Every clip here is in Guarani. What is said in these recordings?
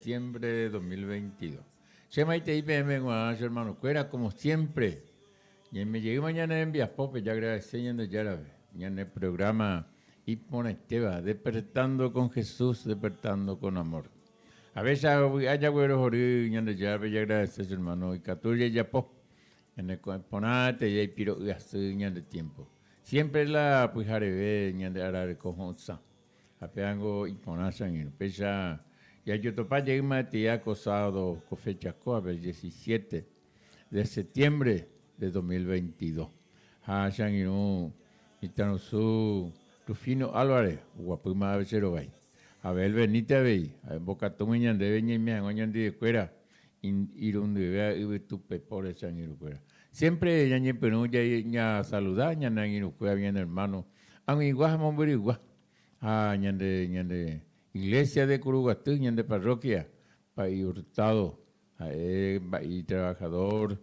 septiembre de 2022. Che maitei peẽme g̃uarã che hermano-kuéra, como siempre, ñaime jeýma ñane rembiapópe jagradece Ñandejárape ñane programa iporãitéva Despertando con Jesús, Despertando con Amor. A veces avy'a jaguerohory Ñandejárape jagradece che hermano ikatu jajapo ñane ko'ẽ porã tei jaipiro'y asy ñande tiempo. Siempre la pyhareve ñande arareko ho'ysã. Ha pévango iporã che angirũ. Péicha jajotopa jeýma etei ko sábado ko fecha kóvape, 17 de septiembre de 2022. Ha che angirũ mitãrusu Rufino Álvarez oguapýma ave che rovái. Abel Benítez avei, ha'e mbokatúgui ñandéve ñaime hag̃ua ñandivekuéra irundyvéva yvytu pepóre che angirũkuéra. Siempre ñañepyrũ ñasaluda ñane angirũkuéra, ñane hermano ag̃uigua ha mombyrygua ha ñande ñande Iglesia de Kuruguaty, ñande parroquia, Pa'i Hurtado, ha'e pa'i trabajador,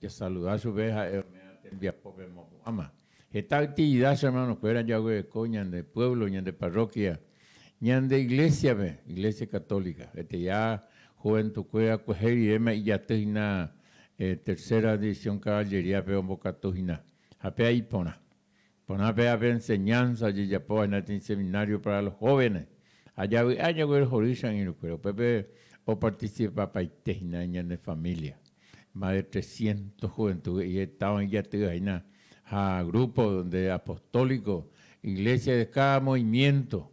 jasaluda chupe ha'e ome'ẽ tembiapópe mopu'ãma. Heta actividad che hermano-kuéra jaguereko ñande pueblo, ñande parroquia, ñande iglesia-pe, Iglesia Católica. Peteĩ juventud-kuéra kuehe riréma ijaty hína tercera división caballería-pe ombokatu hína. Ha péa iporã. Porã péa pe enseñanza ojejapóva hína peteĩ seminario para los jóvenes. Ha javy'a jaguerohory che angirũkuéra. Upépe oparticipapaite hína ñane familia. Más de trescientos juventud he'i heta oĩ jatýva hína ha grupo donde apostólico, iglesia de cada movimiento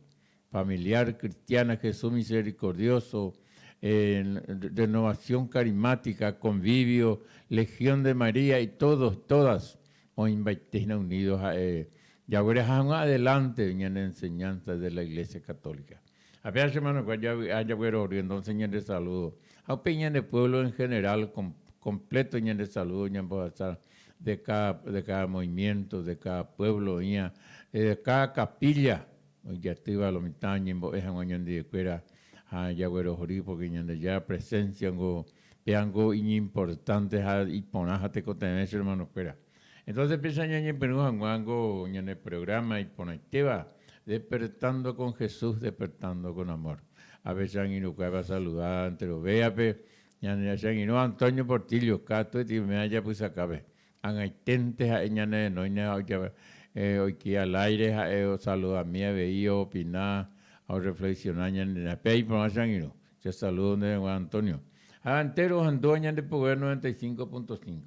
familiar cristiana Jesús Misericordioso, Renovación Carismática, Convivio, Legión de María y todos, todas oĩmbaite hína unidos ha'e jagueraha hag̃ua adelante ñane enseñanza de la Iglesia Católica. Ha péva che hermano-kuéra javy'a jaguerohory entonces ñande saludo ha upéi ñande pueblo en general completo ñande saludo ñambohasa de cada, de cada movimiento, de cada pueblo oĩva, de cada capilla ojatýva lo mitã oñembo'e hag̃ua ñandivekuéra ha jaguerohory porque Ñandejára presencia ngo péango iñimportante ha iporã ha tekotevẽ che hermano-kuéra. Entonces péicha ñañepyrũ hag̃ua ngo ñane programa iporãitéva Despertando con Jesús, Despertando con Amor. Ápe che angirũkuérape asaluda enterovéape, ñane che angirũ Antonio Portillo, katuete iméva japysakápe. Ag̃aiténte ha'e ñanerenóine ha oike al aire ha'e osaludami avei, oopina ha orreflexiona ñanderã. Péa iporã che angirũ. Che saludo ndéve g̃uarã Antonio. Ha entéro ohendúva ñande poguéva 95.5.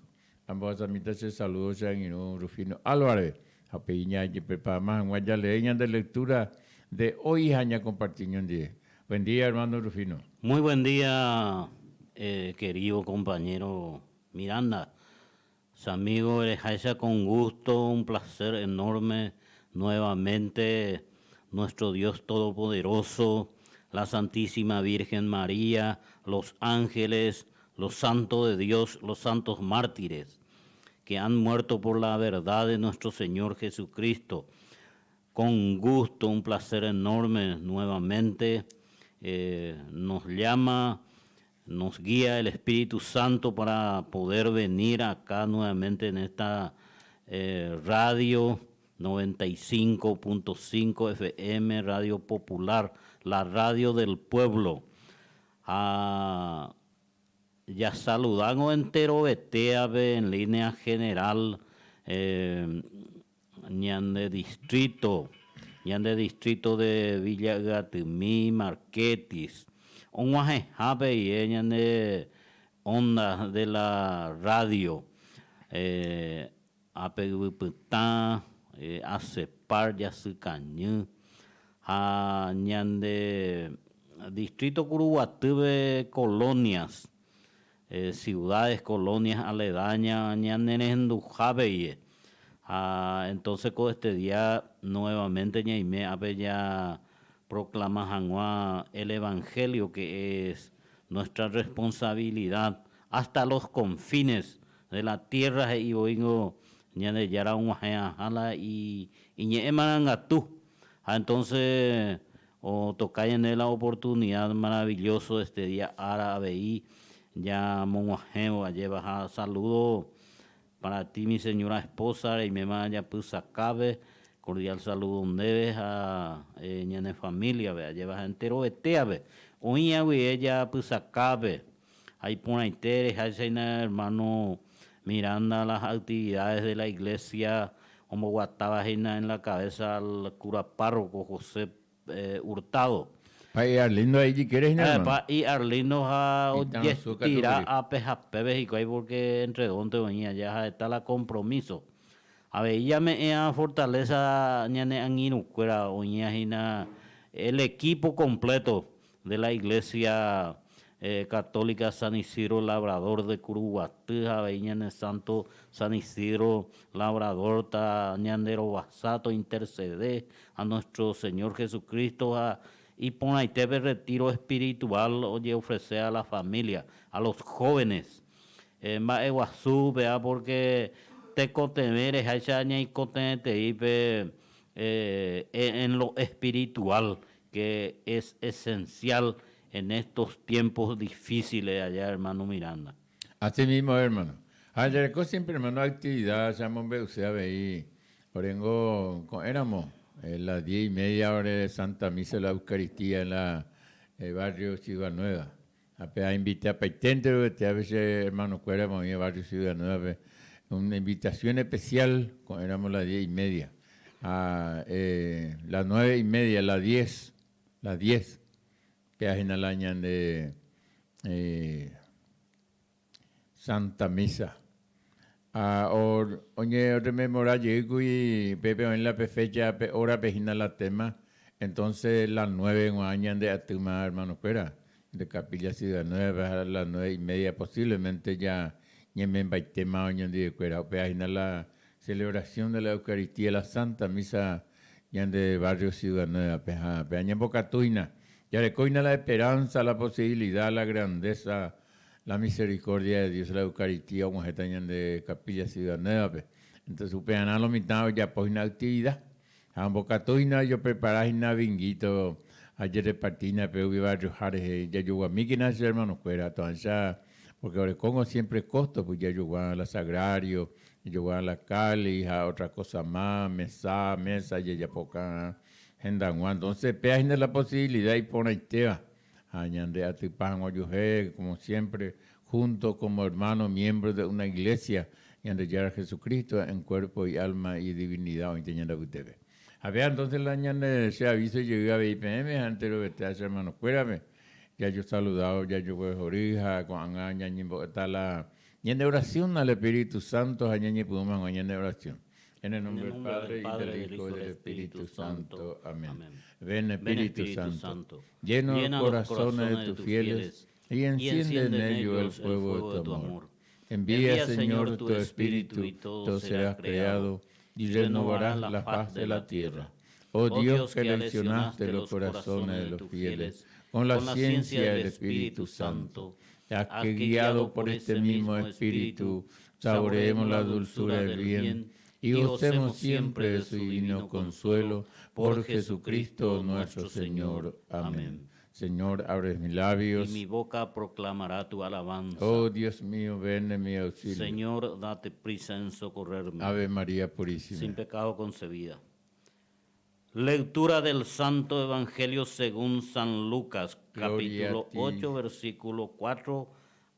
Ambohasamíta che saludo che angirũ Rufino Álvarez ha upéi ñajepreparama hag̃ua jalee ñande lectura de hoy ha ñakomparti ñondive. Buen día hermano Rufino. Muy buen día querido compañero Miranda. Che amigo ereháicha con gusto, un placer enorme nuevamente nuestro Dios Todopoderoso, la Santísima Virgen María, los ángeles, los santos de Dios, los santos mártires, que han muerto por la verdad de nuestro Señor Jesucristo. Con gusto, un placer enorme nuevamente eh, nos llama, nos guía el Espíritu Santo para poder venir acá nuevamente en esta eh, radio 95.5 FM, Radio Popular, la radio del pueblo. Ha jasaludángo enterovetéape en línea general ñande distrito, ñande distrito de Villa Ygatymi, Marquetis, og̃uahẽhápe guive ñande onda de la radio Ápe Yvypytã, Acepar, Jasykañy ha ñande distrito Kuruguatýpe colonias, ciudades, colonias aledañas ñane renduhápe guie. Ha entonces ko este día nuevamente ñaime ápe ja proclama hag̃ua el evangelio que es nuestra responsabilidad hasta los confines De la tierra he'i voíngo Ñandejára og̃uahẽ aha la iñe'ẽ marangatu. Ha entonces otoka ñandéve la oportunidad maravilloso este día ára avei ñamog̃uahẽvo ajépa. Ha saludo para ti mi señora esposa reiméma japysakápe, cordial saludo ndéve ha ñane familia-pe ajépa ha enterovetéape. Oĩ guive japysakápe ha iporãite reháicha hermano Miranda las actividades de la iglesia omboguatáva hína en la cabeza al cura párroco José Hurtado. Pa'i Arlindo ahí ijykére hína, hermano. Pa'i Arlindo ha ojestira ápe ha pépe hikuái porque entre dónte oĩ aja ha'eta la compromiso. Avei jame'ẽa fortaleza ñane angirũkuéra oĩa hína el equipo completo de la Iglesia Católica San Isidro Labrador de Curuguaty ha avei ñane Santo San Isidro Labrador ta ñande rovasa tointercede a nuestro Señor Jesucristo ha iporãite pe retiro espiritual ojeofrece a la familia, a los jóvenes. Mba'eguasu upéva porque tekotevẽ reháicha ñaikotevẽtei pe en lo espiritual que es esencial en estos tiempos difíciles allá hermano Miranda. Así mismo hermano. Ha jareko siempre hermano actividad che amombe'use avei orengo ko'ẽramo las diez y media ore Santa Misa la Eucaristía en la barrio Ciudad Nueva. Ha pe ainvite apaiténte ruvetévape che hermano-kuéra oĩva barrio Ciudad Nueva-pe una invitación especial ko'ẽramo las diez y media. Ha las nueve y media, las diez, las diez, péa hína la ñande Santa Misa. Ha oñerrememora jeýkuri pépe oĩ la pe fecha, pe hora-pe hína la tema, entonces las nueve g̃uarã ñande atýma hermano-kuéra de Capilla Ciudad Nueva-pe ha las nueve y media posiblemente ja ñaimembaitéma oñondivekuéra. Upéva hína la celebración de la Eucaristía, la Santa Misa ñande barrio Ciudad Nueva-pe ha pe añembokatu hína. Jareko hína la esperanza, la posibilidad, la grandeza, la misericordia de Dios, la Eucaristía og̃uahẽta ñande Capilla Ciudad Nueva-pe. Entonces upearã lo mitã ojapo hína actividad. Ha ombokatu hína ojoprepara hína binguito ha ojereparti hína pe umi barrio-ha rehe. Jajoguamíkena che hermano-kuéra, to'ãicha, porque orekóngo siempre costo, pues jajogua la sagrario, jajogua la cáliz ha otra cosa más, mesa, mesa jajapoka hendag̃ua. Entonces péa hína la posibilidad iporãitéva ha ñande atypa hag̃ua ojuehe, como siempre, junto como hermano, miembro de una iglesia, Ñandejára Jesucristo en cuerpo y alma y divinidad oĩta ñande apytépe. Ha péa entonces la ñande che aviso jey avei peẽme ha enterovete che hermano-kuérape, jajosaludávo, jajoguerohory ha ko'ág̃a ñañembo'éta la ñane oración al Espíritu Santo ha ñañepyrũma hag̃ua ñane oración. En el nombre del Padre, y del Hijo, y del Espíritu Santo. Amén. Ven Espíritu Santo, llena los corazones de tus fieles y enciende en ellos el fuego de tu amor. Envía, Señor, tu Espíritu, y todo será creado, y renovarás la faz de la tierra. Oh Dios que aleccionaste los corazones de los fieles con la ciencia del Espíritu Santo, haz que guiado por este mismo Espíritu saboreemos la dulzura del bien y gocemos siempre de su divino consuelo, por Jesucristo nuestro Señor. Amén. Señor, abre mis labios. Y mi boca proclamará tu alabanza. Oh Dios mío, ven en mi auxilio. Señor, date prisa en socorrerme. Ave María Purísima. Sin pecado concebida. Lectura del Santo Evangelio según San Lucas, capítulo 8, versículo 4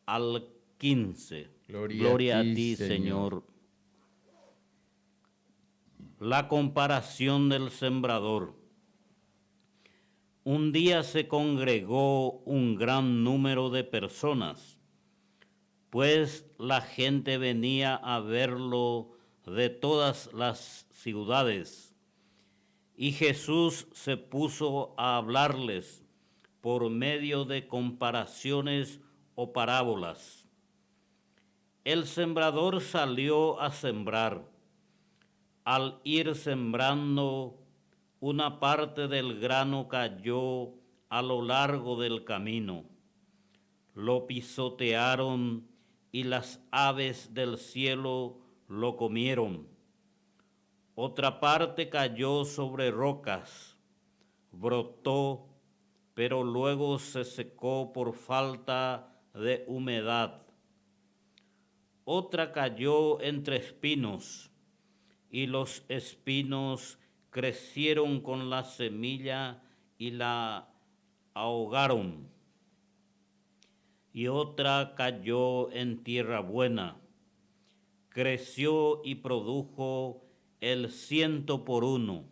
al 15. Gloria a ti, Señor. La comparación del sembrador. Un día se congregó un gran número de personas, pues la gente venía a verlo de todas las ciudades. Y Jesús se puso a hablarles por medio de comparaciones o parábolas. El sembrador salió a sembrar. Al ir sembrando, una parte del grano cayó a lo largo del camino. Lo pisotearon y las aves del cielo lo comieron. Otra parte cayó sobre rocas, brotó, pero luego se secó por falta de humedad. Otra cayó entre espinos, y los espinos crecieron con la semilla y la ahogaron. Y otra cayó en tierra buena. Creció y produjo el ciento por uno.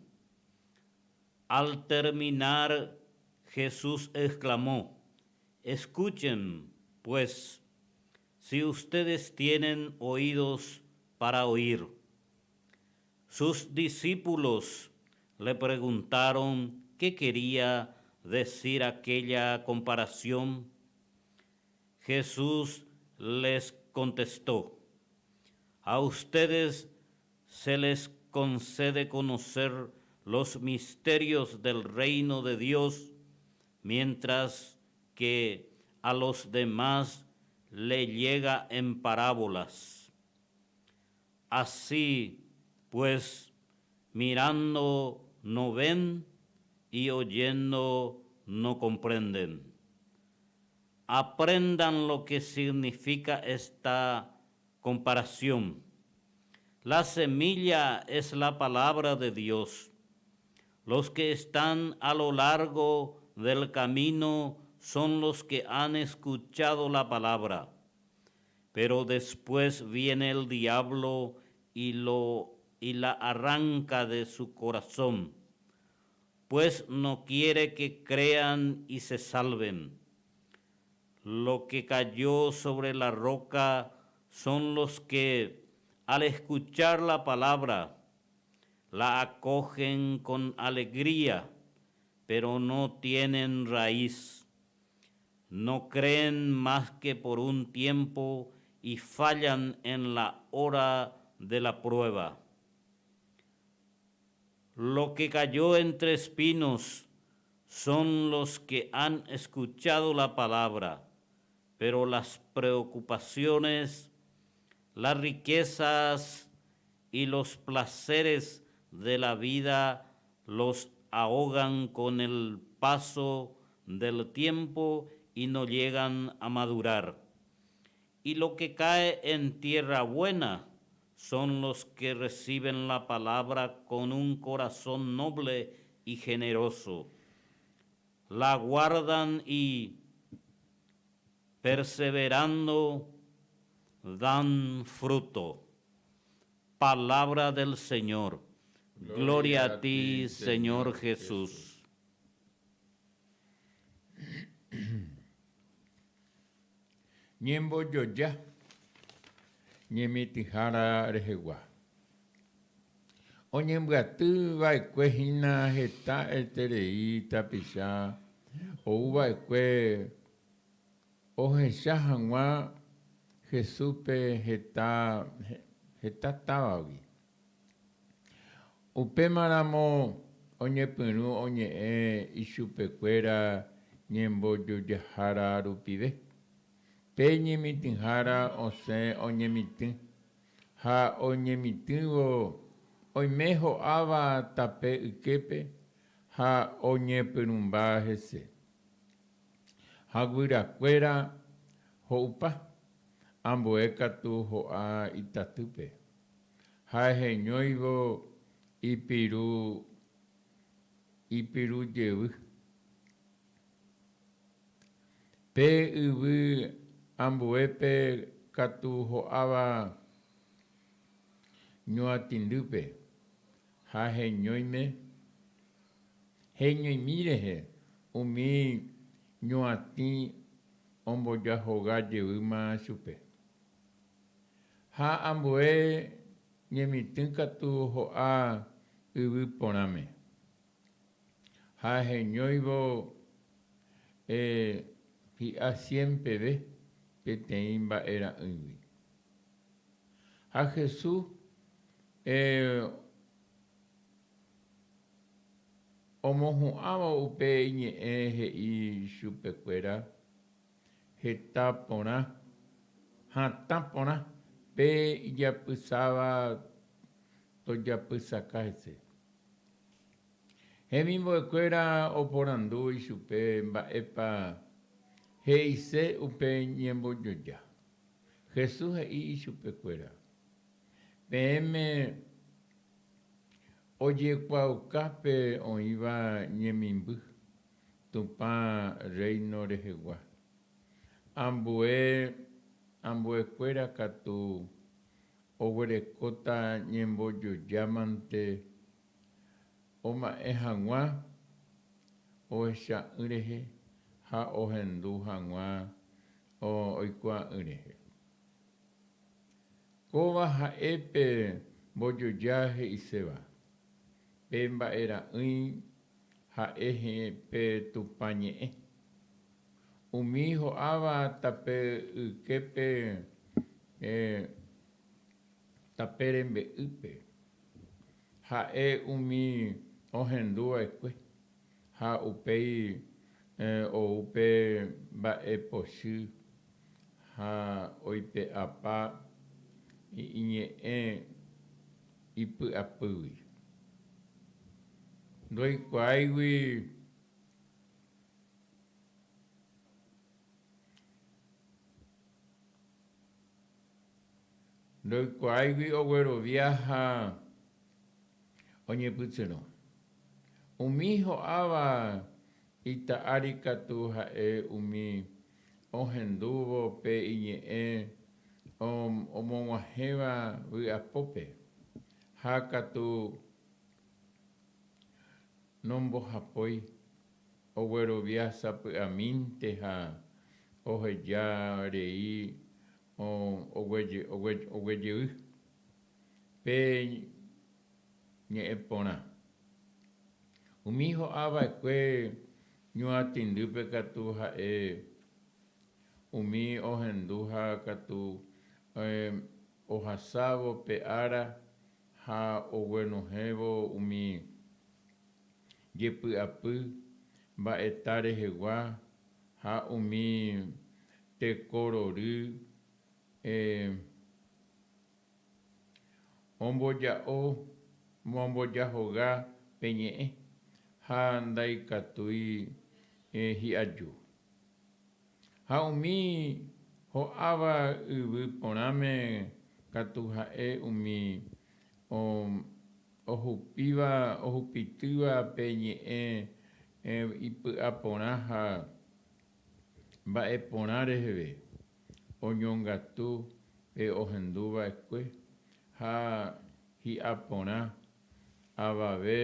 Al terminar, Jesús exclamó, Escuchen, pues, si ustedes tienen oídos para oír. Sus discípulos le preguntaron qué quería decir aquella comparación. Jesús les contestó, A ustedes se les concede conocer los misterios del reino de Dios, mientras que a los demás le llega en parábolas. Así pues, mirando no ven y oyendo no comprenden. Aprendan lo que significa esta comparación. La semilla es la palabra de Dios. Los que están a lo largo del camino son los que han escuchado la palabra. Pero después viene el diablo y, lo, y la arranca de su corazón, pues no quiere que crean y se salven. Lo que cayó sobre la roca son los que, al escuchar la palabra, la acogen con alegría, pero no tienen raíz. No creen más que por un tiempo y fallan en la hora de la prueba. Lo que cayó entre espinos son los que han escuchado la palabra, pero las preocupaciones, las riquezas y los placeres de la vida los ahogan con el paso del tiempo y no llegan a madurar. Y lo que cae en tierra buena son los que reciben la palabra con un corazón noble y generoso. La guardan y perseverando dan fruto. Palabra del Señor. Gloria a ti, Señor Jesús. Ñembojoja ñemitỹhára rehegua. Oñembyaty va'ekue hína heta eterei tapicha ou va'ekue ohecha hag̃ua Jesúspe heta heta távagui. Upémaramo oñepyrũ oñe'ẽ ichupekuéra ñembojojahára rupive. Pe ñemitỹhára osẽ oñemitỹ, ha oñemitỹvo oime ho'áva tape yképe ha oñepyrũmba hese. Ha guyrakuéra ho'upa, ambue katu ho'a itatýpe. Ha heñóivo ipiru ipiru jevy. Pe yvy ambuépe katu ho'áva ñuatĩndýpe ha heñóime heñoimi rehe umi ñuatĩ ombojahoga jevýma chupe. Ha ambue ñemitỹ katu ho'a yvy porãme. Ha heñóivo hi'a cien peve peteĩ mba'e ra'ỹigui. Ha Jesús omohu'ãvo upe iñe'ẽ he'i chupekuéra, Heta porã, hatã porã pe ijapysáva tojapysaka hese. Hemimbo'ekuéra oporandu ichupe mba'épa he'ise upe ñembojoja. Jesús he'i ichupekuéra, Peẽme ojekuaauka pe oĩva ñemimby Tupã Rréino rehegua. Ambue ambuekuéra katu oguerekóta ñembojoja mante oma'ẽ hag̃ua ohecha'ỹ rehe ha ohendu hag̃ua oikuaa'ỹ rehe. Kóva ha'e pe mbojoja he'iséva, pe mba'e ra'ỹi ha'e pe Tupã ñe'ẽ. Umi ho'áva tape yképe tape rembe'ýpe, ha'e umi ohendu va'ekue ha upéi ou pe mba'e pochy ha oipe'apa iñe'ẽ ipy'apýgui. Ndoikuaáigui Ndoikuaáigui oguerovia ha oñepysyrõ. Umi ho'áva ita ári katu ha'e umi ohendúvo pe iñe'ẽ omog̃uahẽva vy'apópe, ha katu nombohapói oguerovia sapy'amínte ha oheja rei oguejey pe ñe'ẽ porã. Umi ho'a va'ekue ñuatĩndýpe katu ha'e umi ohendu ha katu ohasávo pe ára ha oguenohẽvo umi jepy'apy mba'eta rehegua ha umi teko rory omboja'o ombojahoga pe ñe'ẽ ha ndaikatúi hi'aju. Ha umi ho'áva yvy porãme katu ha'e umi ohupíva ohupitýva pe ñe'ẽ ipy'a porã ha mba'e porã reheve oñongatu pe ohendu va'ekue ha hi'a porã avave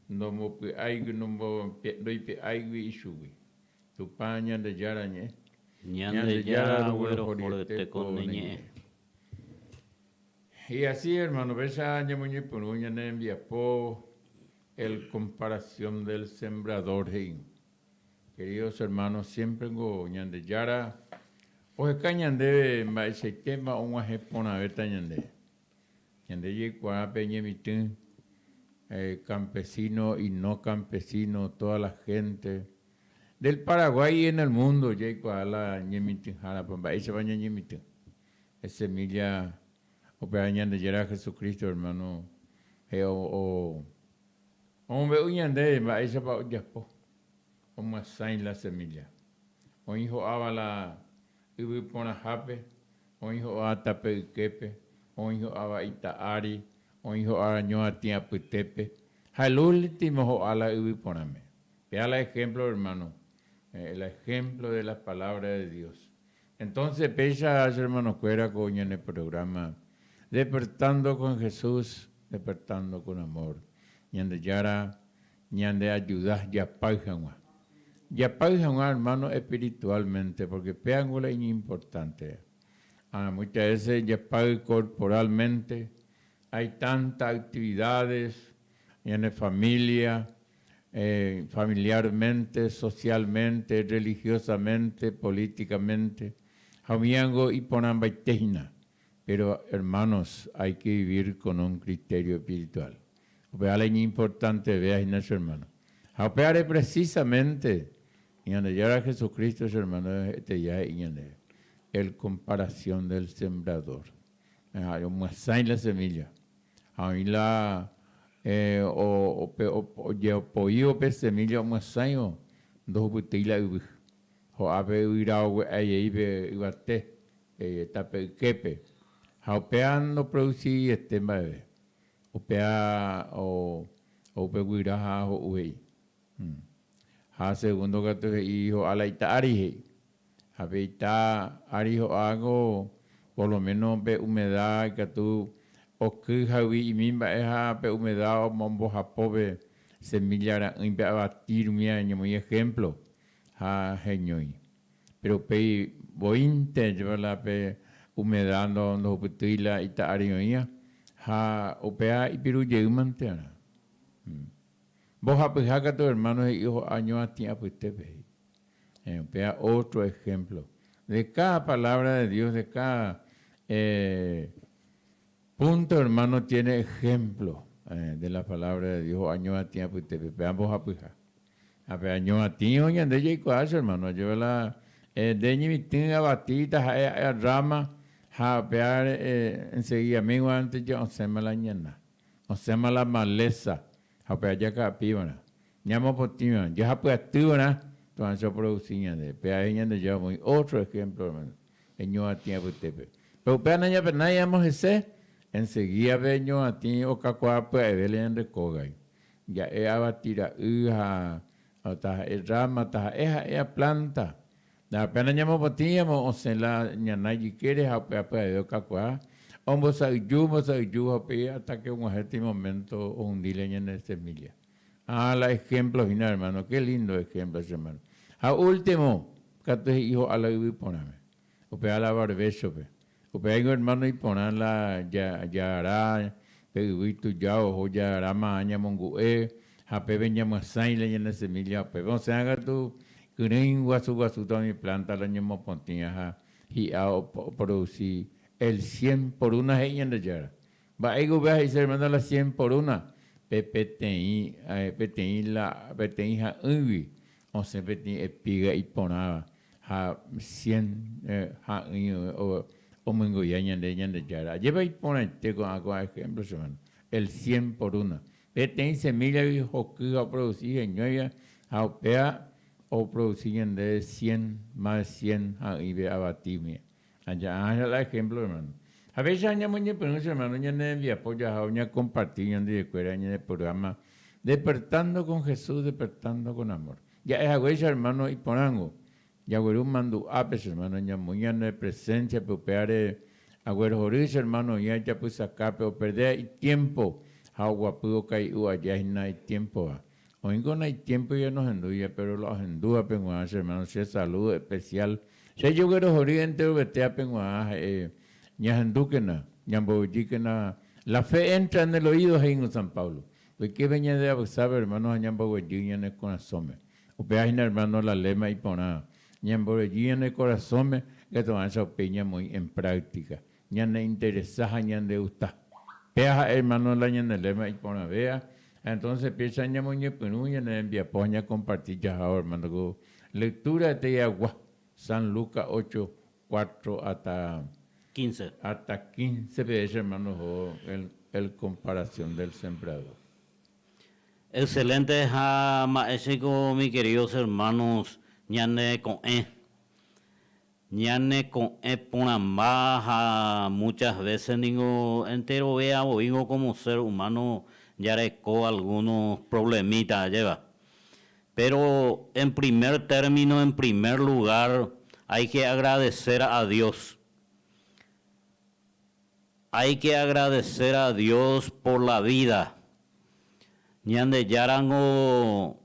ndombopy'áigui ndoipe'áigui ichugui. Tupã Ñandejára ñe'ẽ. Ñandejára roguerohoryete ko ne ñe'ẽ. Y así, hermano, péicha ñamoñepyrũ ñane rembiapo el comparación del sembrador he'i. Queridos hermanos, siempre ngo Ñandejára oheka ñandéve mba'eichaitépa og̃uahẽ porãvéta ñande. Ñande jaikuaa pe ñemitỹ campesino y no campesino, toda la gente del Paraguay y en el mundo jaikuaa la ñemitỹhárapa mba'éichapa ñañemitỹ. Pe semilla upéva Ñandejára Jesucristo hermano he'i omombe'u ñandéve mba'éichapa ojapo omyasãi la semilla. Oĩ ho'áva la yvy porãhápe, oĩ ho'áva tape yképe, oĩ ho'áva ita ári, oĩ ho'áva ñoatĩ apytépe, ha el último ho'a la yvy porãme. Péa la ejemplo hermano, el ejemplo de la palabra de Dios. Entonces péicha che hermanokuéra ko ñane programa Despertando con Jesús, Despertando con Amor. Ñandejára ñande ayuda japáy hag̃ua. Japáy hag̃ua hermano espiritualmente, porque péango la iñimportante. Ah, muchas veces japáy corporalmente, hay tantas actividades ñane familia, familiarmente, socialmente, religiosamente, políticamente, ha umíango iporãmbaite hína. Pero hermanos, hay que vivir con un criterio espiritual. Upéva la iñimportantevéva hína che hermano. Ha upévare precisamente Ñandejára Jesucristo che hermano he'eteja he'i ñandéve, el comparación del sembrador. Ha'e omyasãi la semilla. Ha oĩ la ojepoívo pe semilla omyasãivo ndohupytýi la yvy. Ho'a pe yvyra ogue'aiei pe yvate tape yképe. Ha upéva ndoproduciiete mba'eve. Upéva ou pe guyra ha ho'u he'i. Ha segundo katu he'i ho'a la ita ári he'i. Ha pe ita ári ho'áko por lo menos pe humedad ikatu oky hayvi imi mba'e ha pe humedad ombohapo pe semilla ra'ỹi pe avati rumía ñamoĩ ejemplo ha heñói. Péro upéi voínte ajépa la pe humedad ndohupytýi la ita ári oĩva ha upéva ipiru jeýmante arã. Mbohapyha katu hermano he'i ho'a ñoatĩ apytépe he'i. Upéva ótro ehémplo. De káda palávra de Dios, de káda púnto ermáno tiene ehémplo de la palávra de Dios ho'a ñoatĩ apytépe, péva mbohapyha. Ha pe añoatĩvo ñande jaikuaa che ermáno, ajépa la nde ñemitỹ avati taha'e ha'e rráma ha péva ensegidamíguante ja osẽma la ñana, osẽma la malésa ha upéva jaka'apiva'erã. Ñamopotĩva, jahapyatývarã tu'ãicha oproduci ñande. Pe ae Ñandejára omoĩ ótro ehémplo, hermano, eñoatĩ apytépe. Pe upéva nañapenáiamo hese, enseguida pe ñoatĩ okakuaa pya'eve la ñande kógai. Ja'e avati ra'y ha taha'e rráma, taha'e ha'éa plánta. Upéva nañamopotĩramo osẽ la ñana ijykére ha upéva pya'eve okakuaa. Ombosa'yju, ombosa'yju ha upéi hasta que og̃uahẽta imoménto ohundi la ñane semílla. Ah, la ejemplo hína hermano, qué lindo ejemplo che hermano. Ha último, katu he'i ho'a la yvy porãme. Upéva la barbecho-pe. Upéva ningo hermano iporã la jaara pe yvy ituja oho jaaráma ñamongu'e ha pépe ñamyasãi la ñane semilla upépe. Osẽva katu kyrỹi guasu guasúta umi planta la ñomopotĩva ha hi'a oproduci el cien por una he'i Ñandejára. Mba'éiko upéva he'ise hermano la cien por una? Pe peteĩ, peteĩ la, peteĩ ha'ỹigui osẽ peteĩ espiga iporãva ha cien ha'ỹi omyengovia ñande Ñandejára. Ajépa iporãite ko'ã ko'ã ejemplo che hermano, el cien por una. Peteĩ semíllagui hoky ha oproduci heñóiva ha upéva oproduci ñande cien, más de cien ha'ỹipe avatígui. Aja la ejemplo, hermano. Ha péicha ñamoñepyrũ che hermano ñane rembiapo jahávo ñakomparti ñandivekuéra ñane programa Despertando con Jesús, Despertando con Amor. Ja'e haguéicha hermano iporãngo, jagueru mandu'ápe che hermano ñamoĩ ñane presencia-pe upévare aguerohory che hermano oĩ ajapysakápe operdea itiempo ha oguapy okai'u aja hína itiémpova. Oĩko naitiémpo ñanohendúiva, péro la ohendúvape g̃uarã che hermano che saludo especial. Che joguerohory enterovetévape g̃uarã ha'e ñahendúkena, ñamboguejýkena la fe entra en el oído he'íngo San Pablo. Oiképe ñande apysápe hermano ha ñamboguejy ñane korasõme. Upéva hína hermano la lema iporã. Ñamboguejy ñane korasõme ikatu'ãicha upéi ñamoĩ en práctica. Ñane interesa ha ñande gusta. Péa ha'e hermano la ñane lema iporãvéva. Ha entonces péicha ñamoñepyrũ ñane rembiapo ha ñakomparti jahávo hermano ko lectura etereagua San Lucas 8, 4 hasta 15. Hasta 15 peve che hermano oho el, el comparación del sembrador. Excelente ha mba'éichaiko mi queridos hermanos ñane ko'ẽ. Ñane ko'ẽ porãmba ha muchas veces ningo enterovea voíngo como ser humano jareko algunos problemita, ajéva. Pero en primer término, en primer lugar, hay que agradecer a Dios. Hay que agradecer a Dios por la vida. Ñandejárango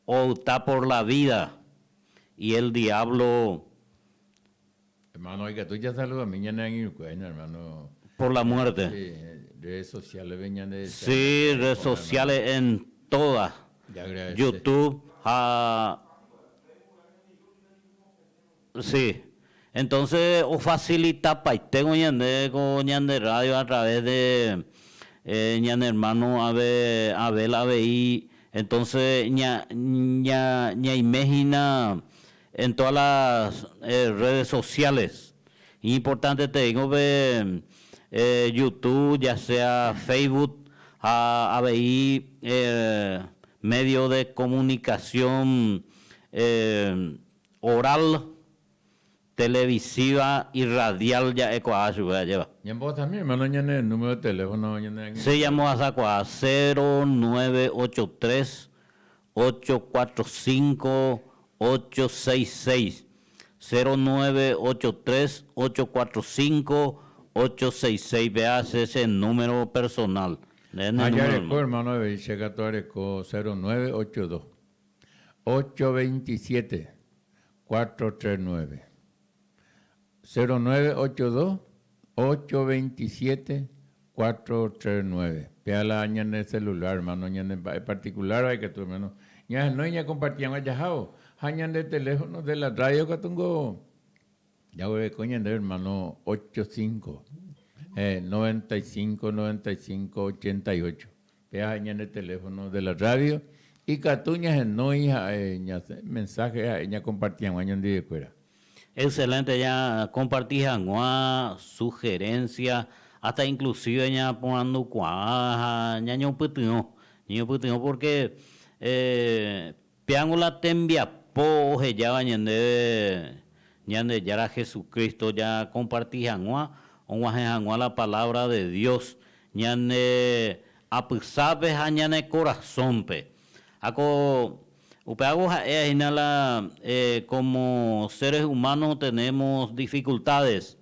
Opta por la vida y el diablo. Hermano, ikatu jasaludami ñane angirũkuéra, hermano. Por la muerte. Sí, redes sociales-pe ñande. Sí, redes sociales en todas. YouTube ha. Sí. Entonces ofacilitapaite ko ñande ko ñande radio a través de ñane hermano Abel avei. Entonces ña ña ñaime hína en todas las redes sociales. Iñimportanteteíngo pe YouTube, ya sea Facebook ha avei medio de comunicación Oral, televisiva y radial ja'ekuaa chupe ajépa. Ñambohasami hermano ñane número de teléfono ñane angirũ. Che ñambohasakuaa cero nueve ocho tres ocho cuatro cinco ocho seis seis. 0983 845 866 péa che che número personal. Nde ne Ha número jareko hermano. hermano avei che katu areko 0982 827 439. 0982 827 439. Péa la ñane celular hermano, ñane mba'e particular-va ikatu hermano ñahenói ñakomparti hag̃ua jahávo. Ha ñande teléfono de la radio katu niko jaguereko ñande hermano ocho cinco, 95 95 88. Péa ha'e ñande teléfono de la radio ikatu ñahenói ha'e ñasẽ mensaje ha'e ñakomparti hag̃ua ñandivekuéra. Excelente ñakomparti hag̃ua sugerencia hasta inclusive ñaporandukuaa ha ñañopytyvõ, ñañopytyvõ porque péango la tembiapo ohejáva ñandéve Ñandejára Jesucristo jakomparti hag̃ua og̃uahẽ hag̃ua la palabra de Dios ñane apysápe ha ñane korasõpe. Ha ko upévago ha'e hína la como seres humanos tenemos dificultades,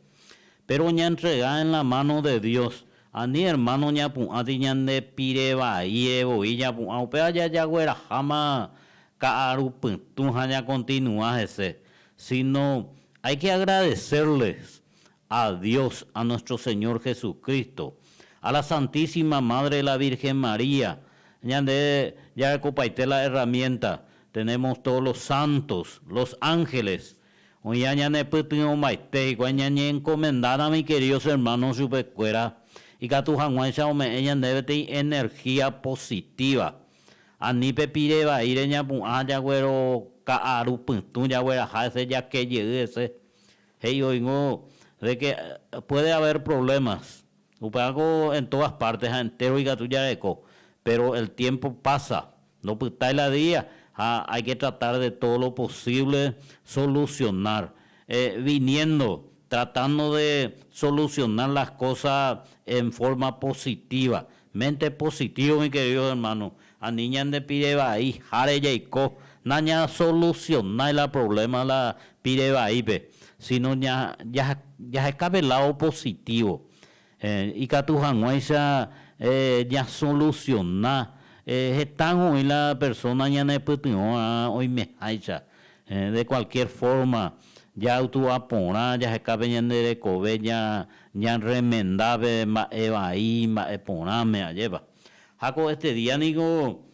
pero ñantrega en la mano de Dios. Ani hermano ñapu'ãti ñande pire vaíre voi ñapu'ã, upéva jajagueraháma ka'arupytũ ha ñakontinua hese, sino hay que agradecerles a Dios, a nuestro Señor Jesucristo, a la Santísima Madre la Virgen María, ñande jarekopaite la herramienta, tenemos todos los santos, los ángeles, oĩva ñanepytyvõmbaite hikuái ñañeenkomendána mi queridos hermanos chupekuéra ikatu hag̃uáicha ome'ẽ ñandéve peteĩ energía positiva. Ani pe pire vaíre ñapu'ã jagueroka'arupytũ jagueraha hese jake jey hese. He'i oingo de que puede haber problemas, upévako en todas partes ha entero ikatu jareko, pero el tiempo pasa, ndopytái la día ha hay que tratar de todo lo posible solucionar, viniendo, tratando de solucionar las cosas en forma positiva, mente positivo mi querido hermano, ani ñande pire vai háre jaiko, nañasolucionái la problema la pire vaípe, sino jaheka pe lado positivo, ikatu hag̃uáicha ñasoluciona heta oĩ la persona ñanepytyvõ oimeháicha, de cualquier forma jautu'a porã jaheka pe ñande rekove ñarremenda pe mba'e vai mba'e porãme, ajépa. Ha ko este día niko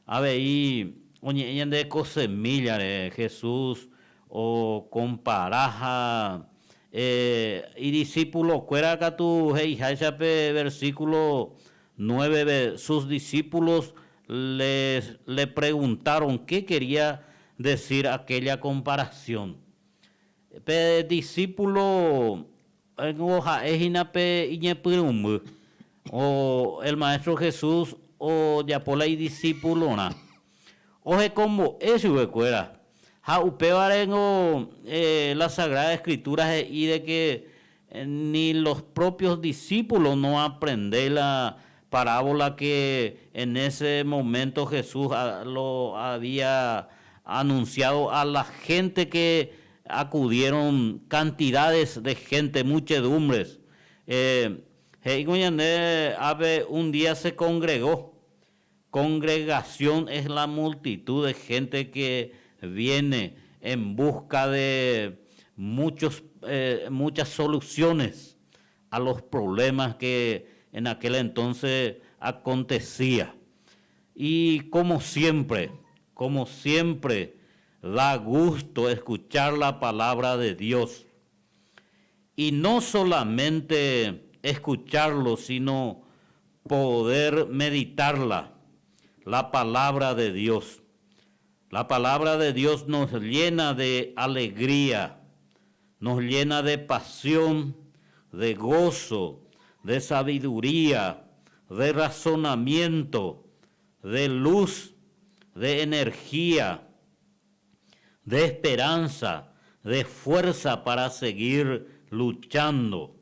avei oñe'ẽ ñande ko semíllare Jesús okompara ha idisípulokuéra katu he'iháicha pe versículo nuéveve, sus discípulos les le preguntaron qué quería decir aquella comparación. Pe discípulo ningo ha'e hína pe iñepyrũmby, o el Maestro Jesús ojapo la idiscipulorã. Ohekombo'e chupekuéra. Ha upévare ningo la Sagrada Escritura he'i de que ni los propios discípulos no aprendéi la parábola que en ese momento Jesús lo había anunciado a la gente que acudieron cantidades de gente, muchedumbres. He'i ko ñande ápe un día se congregó. Congregación es la multitud de gente que viene en busca de muchos, muchas soluciones a los problemas que en aquel entonces acontecía. Y como siempre, como siempre, da gusto escuchar la palabra de Dios. Y no solamente escucharlo, sino poder meditarla, la palabra de Dios. La palabra de Dios nos llena de alegría, nos llena de pasión, de gozo, de sabiduría, de razonamiento, de luz, de energía, de esperanza, de fuerza para seguir luchando.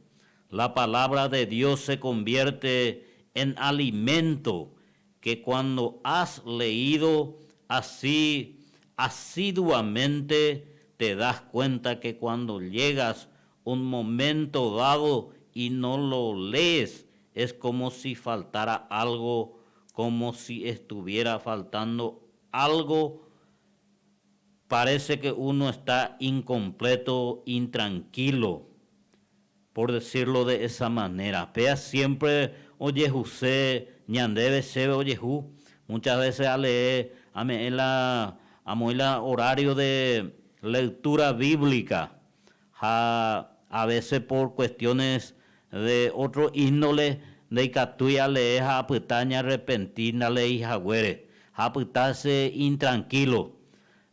La palabra de Dios se convierte en alimento que cuando has leído así asiduamente te das cuenta que cuando llegas un momento dado y no lo lees, es como si faltara algo, como si estuviera faltando algo. Parece que uno está incompleto, intranquilo, por decirlo de esa manera. Péa siempre ojehuse ñandéve chéve ojehu, muchas veces alee ame'ẽ la amoĩ la horario de lectura bíblica ha a veces por cuestiones de otro índole ndaikatúi alee ha apyta añearrepenti ndaleei haguére ha apyta che intranquilo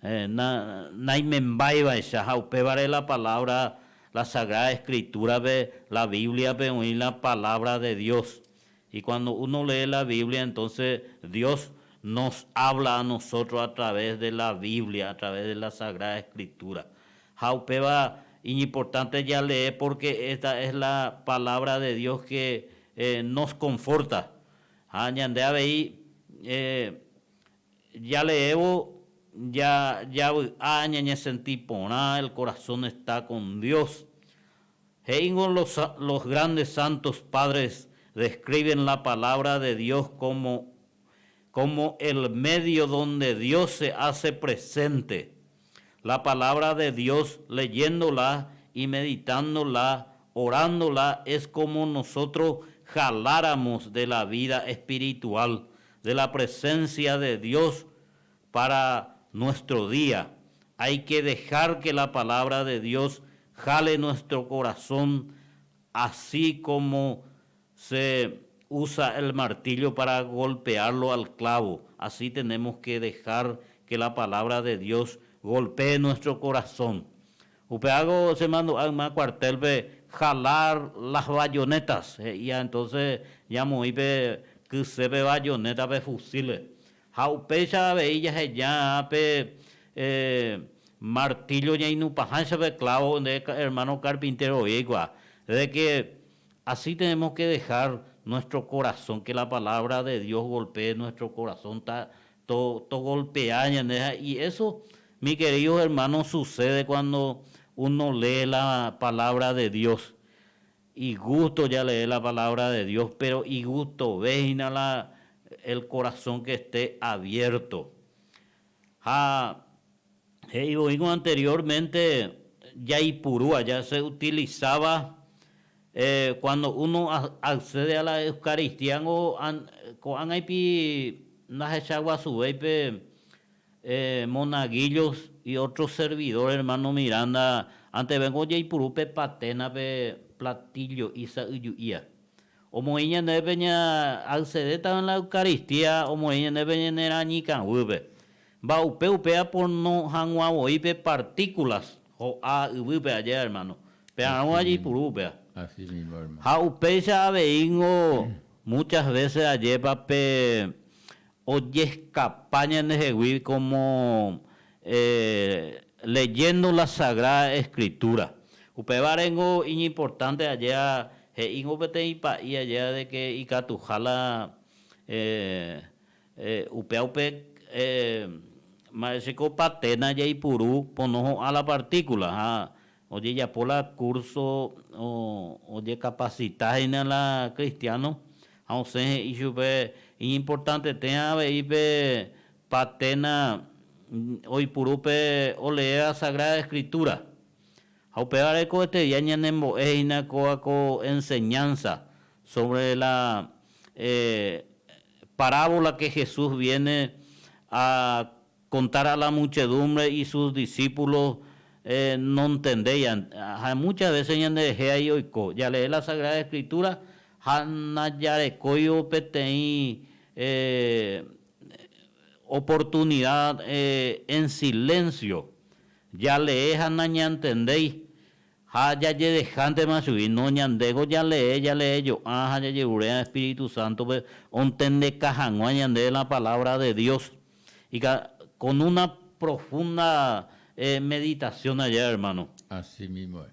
Na, naimembáivaicha, ha upévare la palabra, la Sagrada Escritura-pe, la Biblia-pe oĩ la palabra de Dios. Y cuando uno lee la Biblia, entonces Dios nos habla a nosotros a través de la Biblia, a través de la Sagrada Escritura. Ha upéva iñimportante jalee porque esta es la palabra de Dios que nos conforta. Ha ñande avei Jaleévo javy'a ñañesenti porã, el corazón está con Dios. He'íngo los, los grandes santos padres describen la palabra de Dios como, como el medio donde Dios se hace presente. La palabra de Dios, leyéndola y meditándola, orándola, es como nosotros jaláramos de la vida espiritual, de la presencia de Dios para nuestro día. Hay que dejar que la palabra de Dios jale nuestro corazón, así como se usa el martillo para golpearlo al clavo. Así tenemos que dejar que la palabra de Dios golpee nuestro corazón. Upe hago che mandu'a yma cuartel-pe jalar las bayonetas he'íva entonces ñamoĩ pe kyse pe bayoneta pe fusil-pe. Ha upéicha avei jaheja pe martillo ñainupãháicha pe clavo nde hermano carpintero voi eikuaa. De que así tenemos que dejar nuestro corazón, que la palabra de Dios golpee nuestro corazón, ta, to, to golpea ñande y eso, mi queridos hermanos, sucede cuando uno lee la palabra de Dios. Y gusto ya leer la palabra de Dios, pero y gusto veina la, el corazón que esté abierto. Ha he'i voíngo anteriormente jaipuru aja se utilizaba cuando uno accede a la Eucaristía ngo ko'ág̃a ipi ndahechaguasuvéi pe monaguillos y otros servidores hermano Miranda antevéngo jaipuru pe patena pe platillo isa'yju'ía. Omoĩ ñandéve ña accedéta en la Eucaristía omoĩ ñandéve ñane rañykãguýpe. Mba'upe upéva pono hag̃ua voi pe partículas ho'a yvýpe aje hermano. Pearõ ajeipuru upéva. Así mismo, hermano. Ha upéicha aveíngo muchas veces ajépa pe ojeskapa ñandehegui como leyendo la Sagrada Escritura. Upévarengo iñimportante ajéa he'íngo peteĩ pa'i ajéa de que ikatuha la upéva upe mba'éichako patena jaipuru pono ho'a la partícula ha ojejapo la curso ojekapasita hína la cristiano ha osẽ he'i chupe iñimportantete avei pe patena oipuru pe oleéva Sagrada Escritura. Ha upévare ko este día ñanembo'e hína kóva ko enseñanza sobre la parábola que Jesús viene a contar a la muchedumbre y sus discípulos nontendéi. Ha muchas veces ñanderehe aí oiko. Jalee la Sagrada Escritura ha ndajarekóivo peteĩ oportunidad en silencio. Jalee ha nañantendéi ha jajedehántema chugui. No, ñandéko jalee, jalee jo'ã ha jajeruréva Espíritu Santo-pe ontendeka hag̃ua ñandéve la palabra de Dios. Con una profunda meditación allá, hermano. Así mismo es.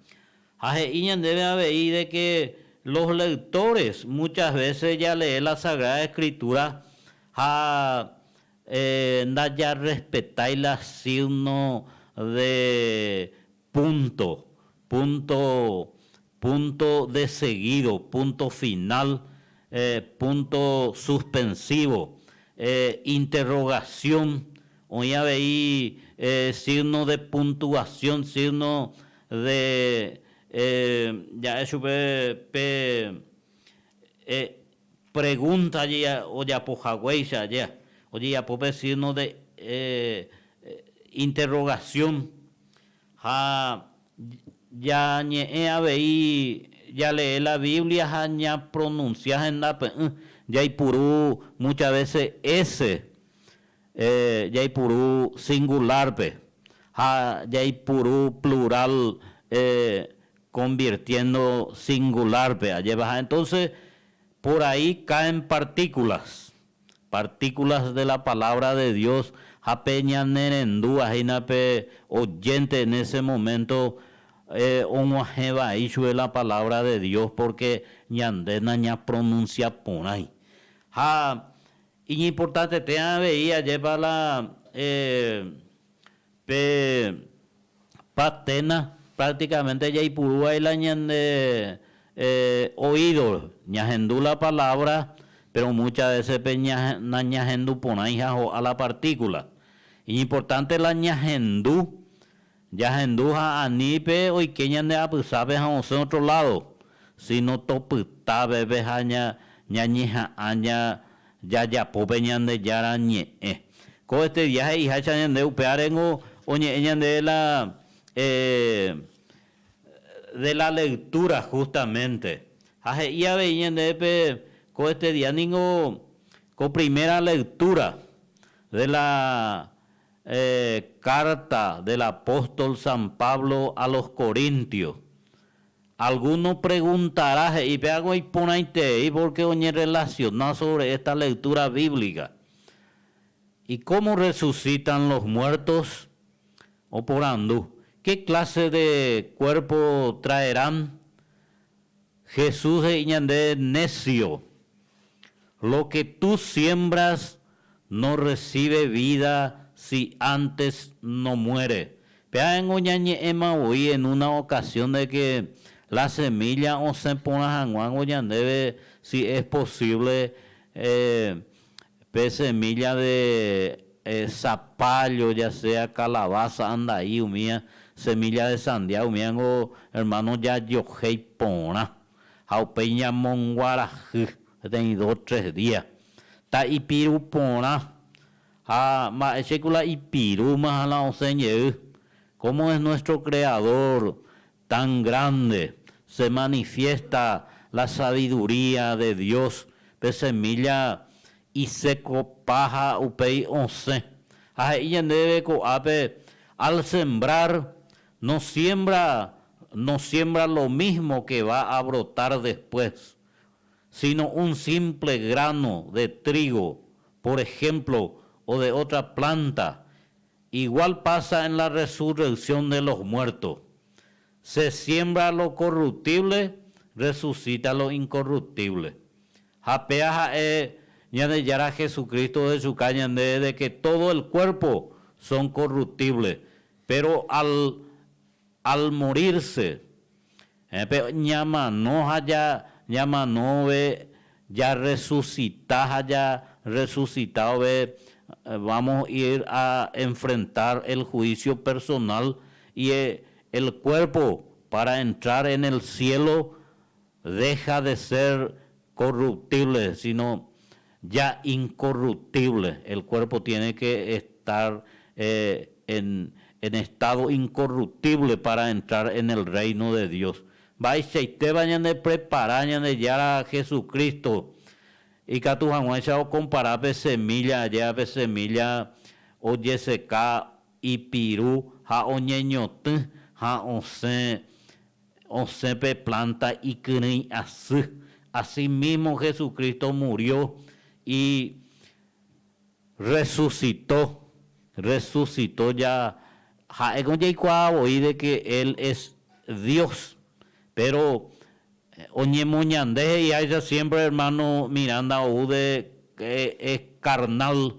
Ha he'i ñandéve avei de que los lectores muchas veces jalee la Sagrada Escritura ha ndajarrespetái la signo de punto, punto, punto de seguido, punto final, punto suspensivo, interrogación, oĩ avei signo de puntuación, signo de ja'e chupe pe pregunta ojapo haguéicha ojejapo pe signo de interrogación ha jañe'ẽ avei jalee la Biblia ha ñapronuncia hendape'ỹ, jaipuru muchas veces ese jaipuru singular-pe ha jaipuru plural convirtiendo singular-pe, ajépa ha entonces por ahí caen partículas, partículas de la palabra de Dios ha pe ñanerendúva hína pe oyente en ese momento og̃uahẽ vai chupe la palabra de Dios porque ñande nañapronuncia porãi. Ha Iñimportantete avei ajépa la pe patena prácticamente jaipurúva la ñande oído, ñahendu la palabra, pero muchas veces pe nañahendu porãi ha ho'a la partícula. Iñimportante la ñahendu, jahendu ha ani pe oike ñande apysápe ha osẽ otro lado, sino topyta peve ha ñañeha'ã jajapo pe Ñandejára ñe'ẽ. Ko este día he'iháicha ñande upévarengo oñe'ẽ ñande la de la lectura justamente. Ha he'i avei ñande pe ko este día ningo ko primera lectura de la carta del apóstol San Pablo a los Corintios. Alguno preguntará he'i pe hago iporãiterei porque oñerelaciona sobre esta lectura bíblica. ¿Y cómo resucitan los muertos? Oporandu, ¿qué clase de cuerpo traerán? Jesús he'i ñande necio, lo que tú siembras no recibe vida si antes no muere. Péa ñañe'ẽma voi en una ocasión de que la semilla osẽ porã hag̃ua ñandéve si es posible pe semilla de zapallo, ya sea calabaza, andai umía, semilla de sandia umíango hermano jajohéi porã ha upéi ñamonguarahy peteĩ 2, 3 días ta'ipiru porã ha mba'éichako la ipirúma ha la osẽ jey. Cómo es nuestro Creador tan grande, se manifiesta la sabiduría de Dios, pe semilla isekopa ha upéi osẽ. Ha he'i ñandéve ko'ápe al sembrar no siembra, no siembra lo mismo que va a brotar después, sino un simple grano de trigo, por ejemplo, o de otra planta. Igual pasa en la resurrección de los muertos. Se siembra lo corruptible, resucita lo incorruptible. Ha péa ha'e Ñandejára Jesucristo ohechuka ñande de que todo el cuerpo son corruptibles, pero al al morirse, pe ñamano ha ja ñamanove ja resucita ha ja resucitave vamos ir a enfrentar el juicio personal y el cuerpo para entrar en el cielo deja de ser corruptible, sino ya incorruptible. El cuerpo tiene que estar en estado incorruptible para entrar en el reino de Dios. Mba'eichaitépa ñande prepara Ñandejára Jesucristo ikatu hag̃uáicha okompara pe semilla, ajéva pe semilla ojeseka ipiru ha oñeñotỹ ha osẽ osẽ pe planta ikyrỹi asy. Así mismo Jesucristo murió y resucitó, resucitó ya ha'éko jaikuaa voi de que él es Dios, pero oñemoñande he'iháicha siempre hermano Miranda ou de es carnal,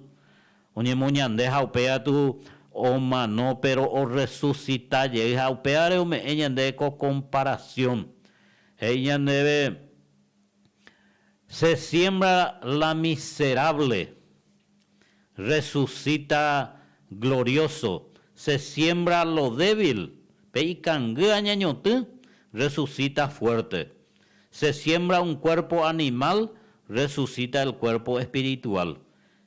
oñemoñande ha upéva tu. omano péro orresusita jey ha upévare ome'ẽ ñandéve ko komparasión. He'i ñandéve, Se siembra la miserable, resucita glorioso, se siembra lo débil, pe ikangy añañotỹ, resucita fuerte. Se siembra un cuerpo animal, resucita el cuerpo espiritual.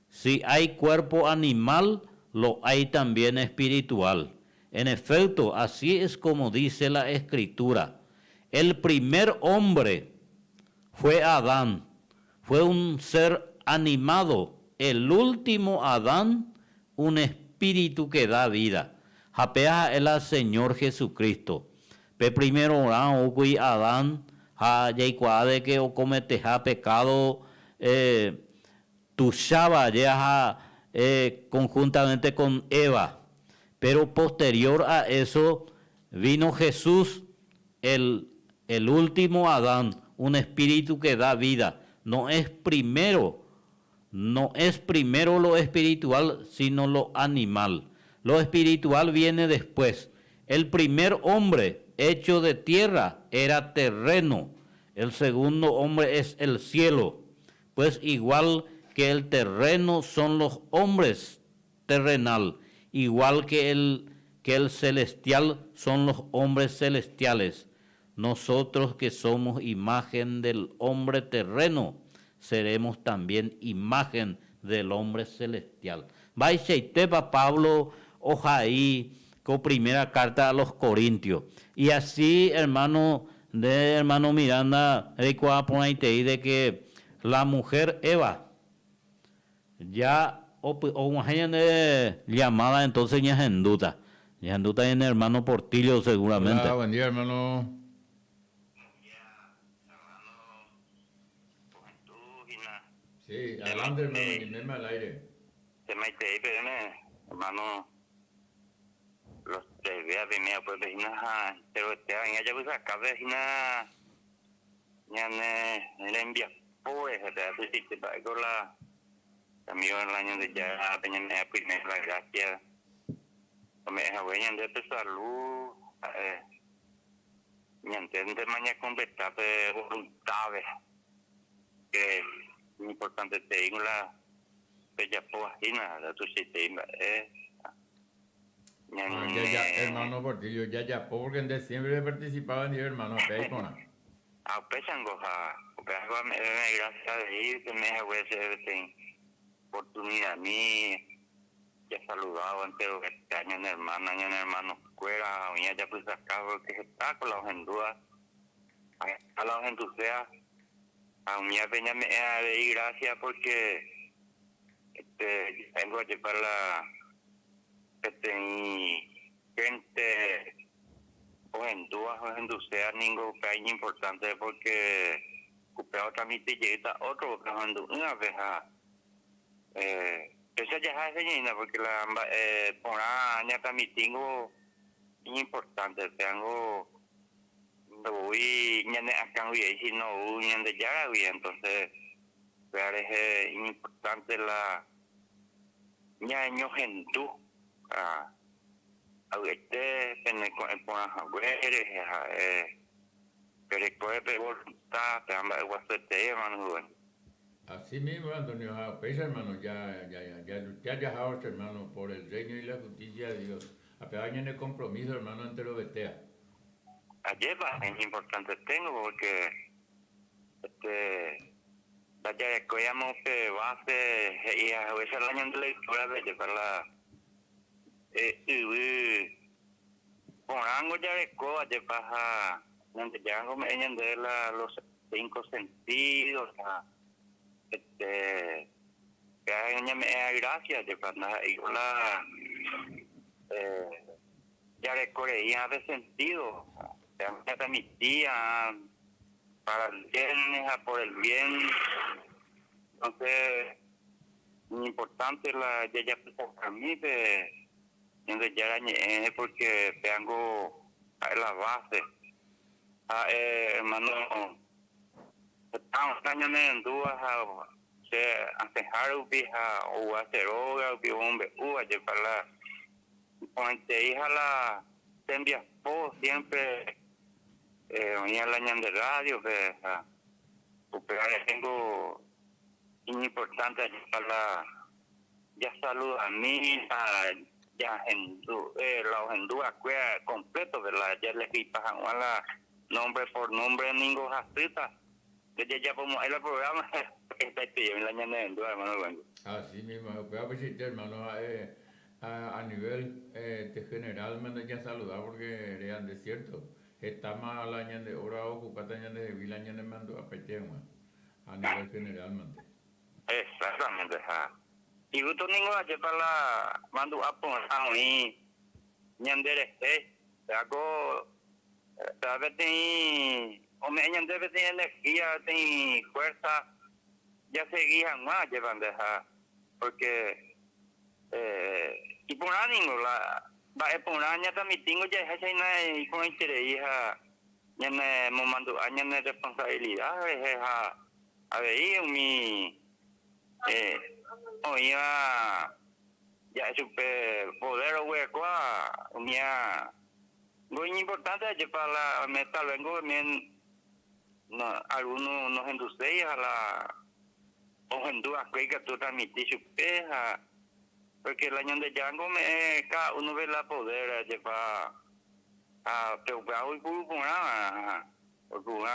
Si hay cuerpo animal, lo hay también espiritual. En efecto, así es como dice la Escritura. El primer hombre fue Adán, fue un ser animado, el último Adán, un espíritu que da vida. Ha péa ha'e la Señor Jesucristo. Pe primerorã oúkuri Adán ha jaikuaa de que okometeha pecado tuicháva ha conjuntamente con Eva. Pero posterior a eso vino Jesús, el, el último Adán, un espíritu que da vida. No es primero, no es primero lo espiritual, sino lo animal. Lo espiritual viene después. El primer hombre hecho de tierra era terreno. El segundo hombre es el cielo. Pues igual que el terreno son los hombres terrenal, igual que el, que el celestial son los hombres celestiales. Nosotros que somos imagen del hombre terreno, seremos también imagen del hombre celestial. Mba'eichaitépa Pablo ohai ko primera carta a los Corintios. Y así, hermano, nde hermano Miranda reikuaa porãitei de que la mujer Eva ya og̃uahẽ ñande llamada entonces ñahendúta. Ñahendúta ñane hermano Portillo seguramente. Hola, buen día hermano. Sí, adelante hermano, ñaiméma al aire. Che maitei peẽme, hermano, los tres días peime upépe hína ha enterovetéva oĩ ajapysakápe hína ñane rembiapo rehe, pe tuichaite mba'éko la amigo la Ñandejára pe ñame'ẽ py'ỹi la gracia ome'ẽ hague ñande pe salud ha'e ñandéntema ñakompleta pe voluntad-pe que iñimportanteteíngo la pejapóva hína, la tuichaitei mba'e Ah, ya, ya, hermano Portillo, jajapo porque nde siempre reparticipaba ndive hermano, upéva iporã. Ha upéichango ha upéva ame'ẽme gracia avei peme'ẽ hague chéve peteĩ oportunidad-mi jasaludávo enterovete ñane hermana, ñane hermano-kuéra oĩ ajapysaka porque heta ko la ohendúva ha heta la ohenduséva ha umívape ñame'ẽ avei gracia porque este ja'éngo ajépa la peteĩ gente ohendúva ha ohenduséva ningo upéva iñimportante porque upéva otransmiti jeýta ótrope ohendu'ỹvape ha péicha jaha hese ñaína porque la mba'e porã ñatransmitingo iñimportante péango ndoúi ñane akãgui ei sino ou Ñandejáragui entonces upéva rehe iñimportante la ñañohendu ha avy'aite pene ko'ẽ porã hague rehe ha'e perekóre pe voluntad péva mba'eguasuetei hermano Rubén. Así mismo, Antonio, ha upéicha hermano, ya, ya, ya, ya lucha jahávo che hermano por el reino y la justicia de Dios. Ha péva ñane compromiso hermano enterovetéa. Ajépa iñimportanteténgo porque este ndajarekóiramo pe base he'i haguéicha la ñande lectura-pe jepa la yvy porãngo jarekóva jepa ha Ñandejára ome'ẽ ñandéve la los cinco sentidos ha este péva ñame'ẽ gracia jepa ndaha'éiko la jareko rei pe sentido péva ñapermitía para el bien ha por el bien entonces iñimportante la jajapysakami pe Ñandejára ñe'ẽ porque péango ha'e la base ha'e hermano heta oĩta ñanerendúva ha che asẽha rupi ha oúva che róga rupi omombe'úva jepa la. Iporãiterei ha la tembiapo siempre oĩva la ñande radio-pe ha upévare ningo iñimportante ajépa la jasaludami ha jahendu la ohenduva'ekue completo-pe la jalehipa hag̃ua la nombre por nombre ningo hasýta ndajajapomo'ãi la programa hetaiterei la ñanerendúva hermano Rubén. Así mismo, upéva peichaite hermano ha'e a nivel general mante jasaluda porque reande cierto hetáma la ñande hora ocupáta ñandehegui la ñanemandu'apaite hag̃ua a nivel general mante. Exactamente, ha igusto ningo ajépa la mandu'a porã oĩ ñanderehe, péako péva peteĩ ome'ẽ ñande peteĩ energía, peteĩ fuerza jasegi hag̃ua ajépa nde ha porque iporã ningo la mba'e porã ñatramitíngo jahechaina iporãiterei ha ñanemomandu'a ñane responsabilidad rehe ha avei umi oĩva ja'e chupe poder oguerekóva umía ngo iñimportante ajépa la tal vez ngo alguno nohenduséi ha la ohendu va'ekue ikatu otransmiti chupe ha porque la Ñandejára ngo ome'ẽ cada uno-pe la poder ajépa ha pe upéva oipuru porãva oipuru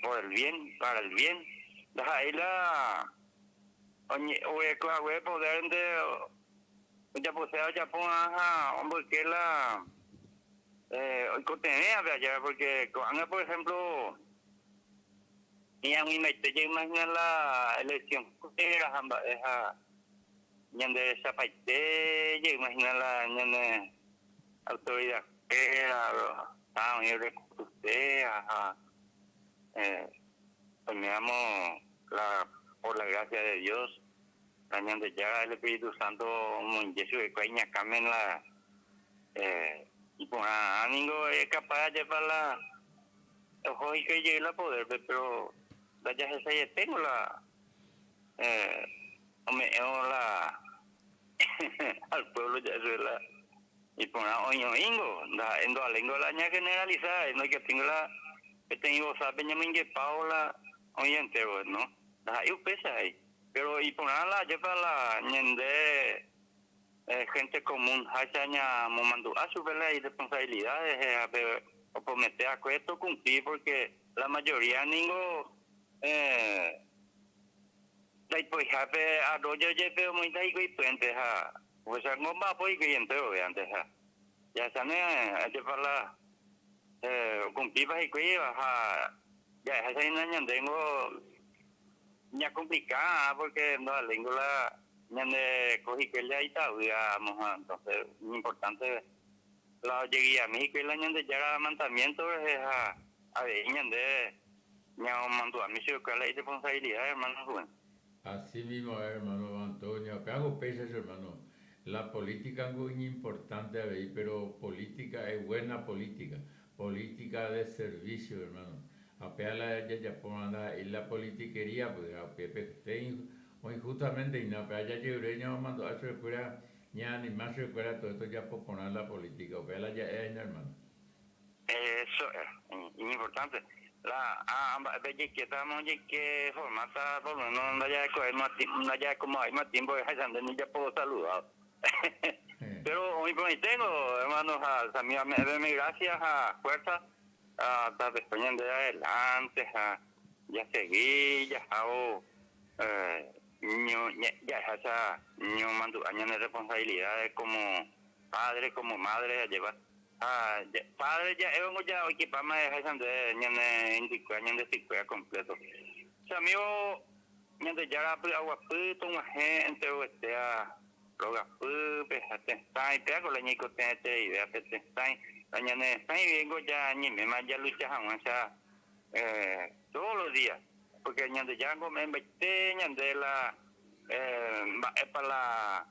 por el bien, para el bien ndaha'éi la oguereko hague poder-nte ojaposéva ojapo ha omboyke la oikotevẽvape ajépa porque ko'ág̃a por ejemplo hi'ag̃uimaite jaimagina la elección kuéra ha mba'e ha ñanderechapaite jaimagina la ñane autoridad kuéra ha oĩ orekotuse ha oiméramo la por la gracia de Dios la Ñandejára el Espíritu Santo omoinge chupekuéra iñakãme la iporã ningo es capaz ajépa la oho hikuái jey la poder-pe pero ndajahechaieténgo la ome'ẽvo la al pueblo ja'e chupe la iporã oĩ oĩngo ndaha'éi ndovaléingo la ñageneraliza noikatúingo la peteĩ vosápe ñamoingepávo la oĩ entero no ndaha'éi upéicha he'i pero iporã la ajépa la ñande gente común háicha ñamomandu'a chupe la irresponsabilidad rehe ha pe opromete va'ekue tocumpli porque la mayoría ningo ndaipoihápe arroyo jepe omoĩta hikuái puente ha upéicha omba'apo hikuái enterove antes ha jahecháne ajépa la ocumplípa hikuái ha ja'eháicha hína ñandéngo ñacomplica porque ndovaléingo la ñande ko hikuái la itavýa entonces importante la ojeguiami hikuái la Ñandejára mandamiento rehe ha avei ñande ñamomandu'ami chupekuéra la irresponsabilidad hermano Rubén. Así mismo, hermano Antonio, acá hago pesas, hermano. La política es muy importante, avei, pero política es buena política, política de servicio, hermano. Apenas la ya ya y la politiquería, pues, a pepe hoy justamente y no, pero ya llegué mando a su escuela, ya ni más su escuela, todo esto ya por poner la política, o la ya es, hermano. Eso es importante. La quieta que formata por lo menos no ya no ya como hay más tiempo de ni ya puedo saludar. Pero hoy por tengo, hermanos, a me gracias a fuerza a después de adelante, a ya seguí, ya hago ya esa ño mando año de responsabilidades como padre, como madre a llevar. Ah, padre ya ya equipame de ñane indicó ñane sicuea completo. O sea, amigo ñande ya agua pu toma entero este a roga pu pe sai pe con la ñico te idea pe sai la ñane sai vengo ya ñi me ma ya lucha ya todos los días porque ñande ya me mbete ñande la para la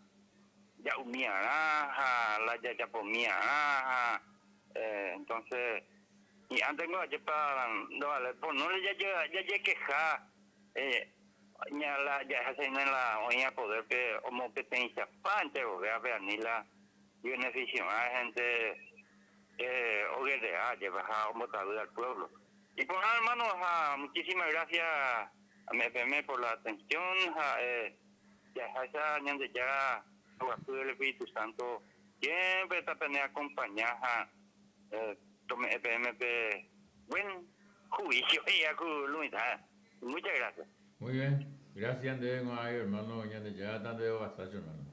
ya umía la ya ya pomía entonces y antes no para no vale pues no le ya ya ya queja. Ña la ja'eháicha hína la oĩva poder-pe omopeteĩchapa enterovévape ani la ibeneficiorã gente oguerrea ajépa ha ombotavy al pueblo. Iporã hermano ha muchísimas gracias ame'ẽ peẽme por la atención ha ja'eháicha Ñandejára oguapy del Espíritu Santo siempre tapeneacompaña ha tome'ẽ peẽme pe buen juicio he'íva ku lo mitã. Muchas gracias. Muy bien, gracias ndéve g̃uarã hermano Ñandejára tanderovasa che hermano.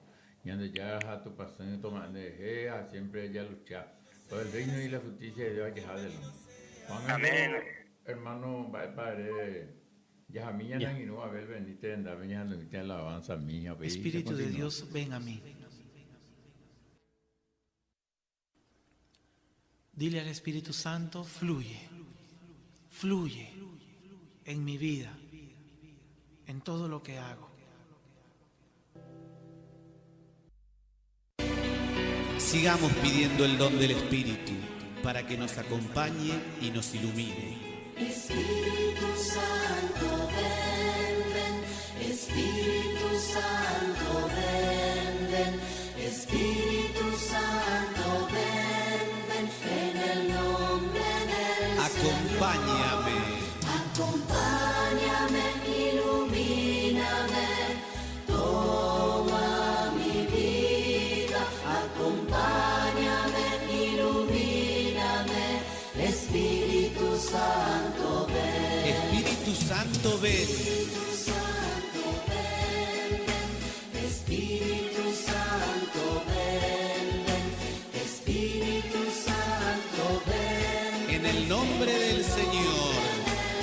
Ñandejára ha Tupãsy toma'ẽ nderehe ha siempre jalucha por el reino y la justicia de Dios jaha adelante. Ko'ág̃a Amén. hermano mba'épa ere jahami ñane angirũ Abel Benítez rendápe ñahendu'ỹte alabanza mi ha upéi Espíritu de ñakontinua. Dios, ven a mí. Dile al Espíritu Santo, fluye, fluye en mi vida, en todo lo que hago. Sigamos pidiendo el don del Espíritu para que nos acompañe y nos ilumine. Espíritu Santo, ven, ven, Espíritu Santo, ven, ven, Espíritu Santo, ven, ven, en el nombre del Acompáñame. Señor. Acompáñame, ilumíname, toma mi vida. Acompáñame, ilumíname, Espíritu Santo, ven. Espíritu Santo, ven. Espíritu Santo, ven, ven. Espíritu Santo, ven, ven. Espíritu Santo, ven. En el nombre del Señor,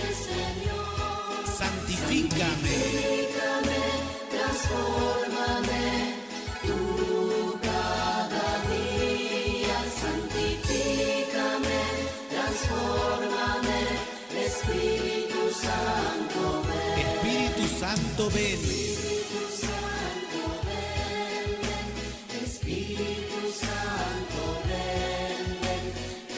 El Señor, santifícame. santifícame, transfórmame, tú cada día. Santifícame, transfórmame, Espíritu Santo, ven. Espíritu Santo, ven. Espíritu Santo, ven, ven. Espíritu Santo, ven, ven.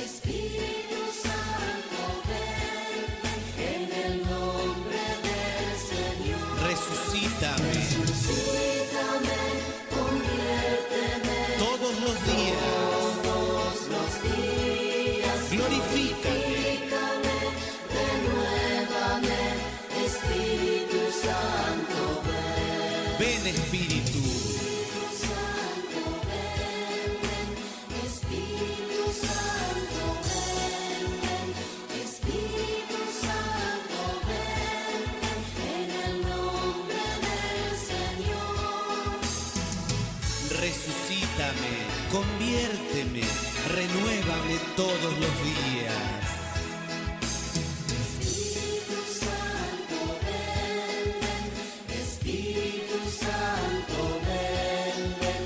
Espíritu Santo, ven, ven. En el nombre del Señor. Resucítame Resucítame, conviérteme todos los días. todos los días. Glorifícame. Glorifícame, renuévame, Espíritu Santo, ven. Ven, Espíritu. Espíritu Santo, ven, ven. Espíritu Santo, ven, ven. Espíritu Santo, ven, ven. En el nombre del Señor. Resucítame, conviérteme, renuévame todos los días. Espíritu Santo, ven, ven. Espíritu Santo, ven, ven.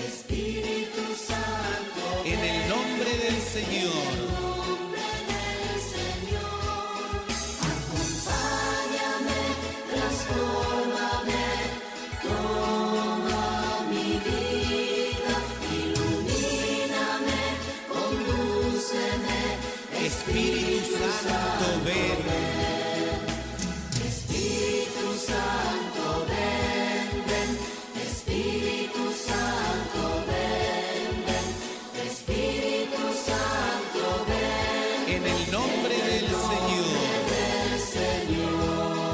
Espíritu Santo, En el nombre del Señor, En nombre del Señor, acompáñame, transfórmame, toma mi vida, ilumíname, condúceme, Espíritu Santo, ven. Espíritu Santo, ven, ven. Espíritu Santo, ven, ven. Espíritu Santo, ven. En el nombre del Señor. Del Señor.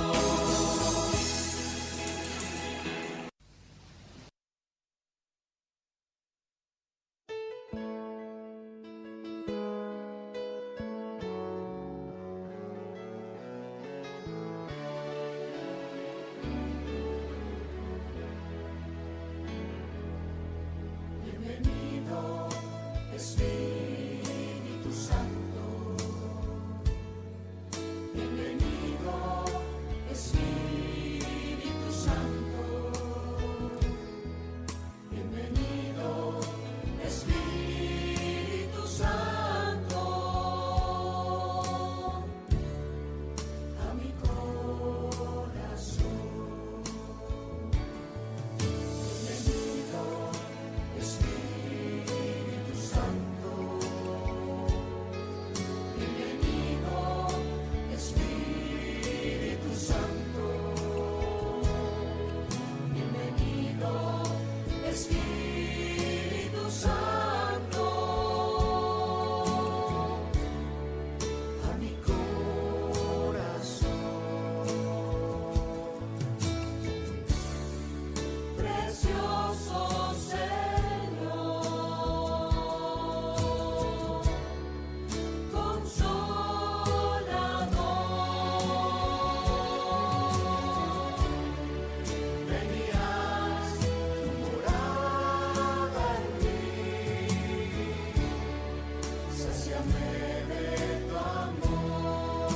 Lléname de tu amor.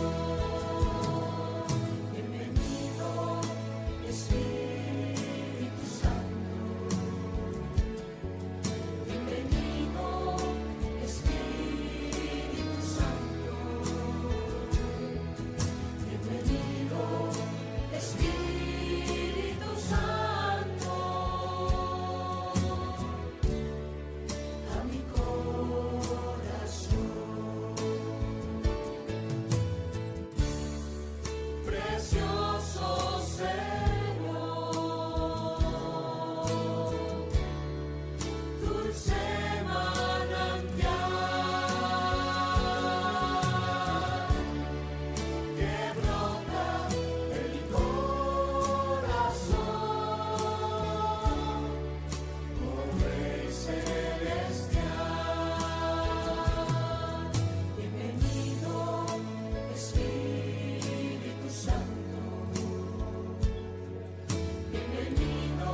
Bienvenido, Espíritu Santo. Bienvenido, Espíritu Santo. Bienvenido, Espíritu Santo. A mi corazón. Precioso Señor, dulce manantial que brota de mi corazón, oh Rey celestial. Bienvenido, Espíritu Santo. Bienvenido,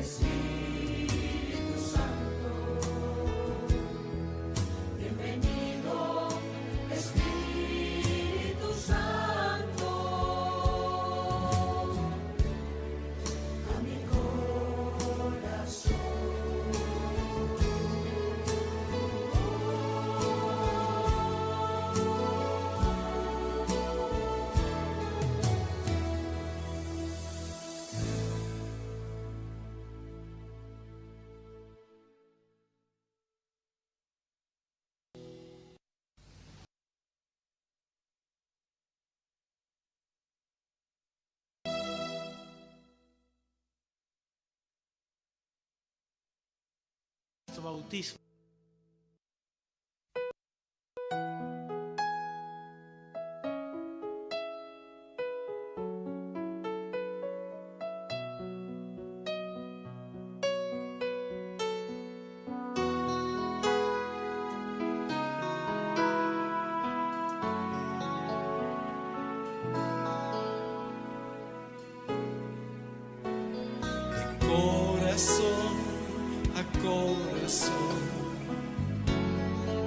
Espíritu Santo. Bienvenido, Espíritu Santo. A mi corazón. Bautismo. De corazón a corazón,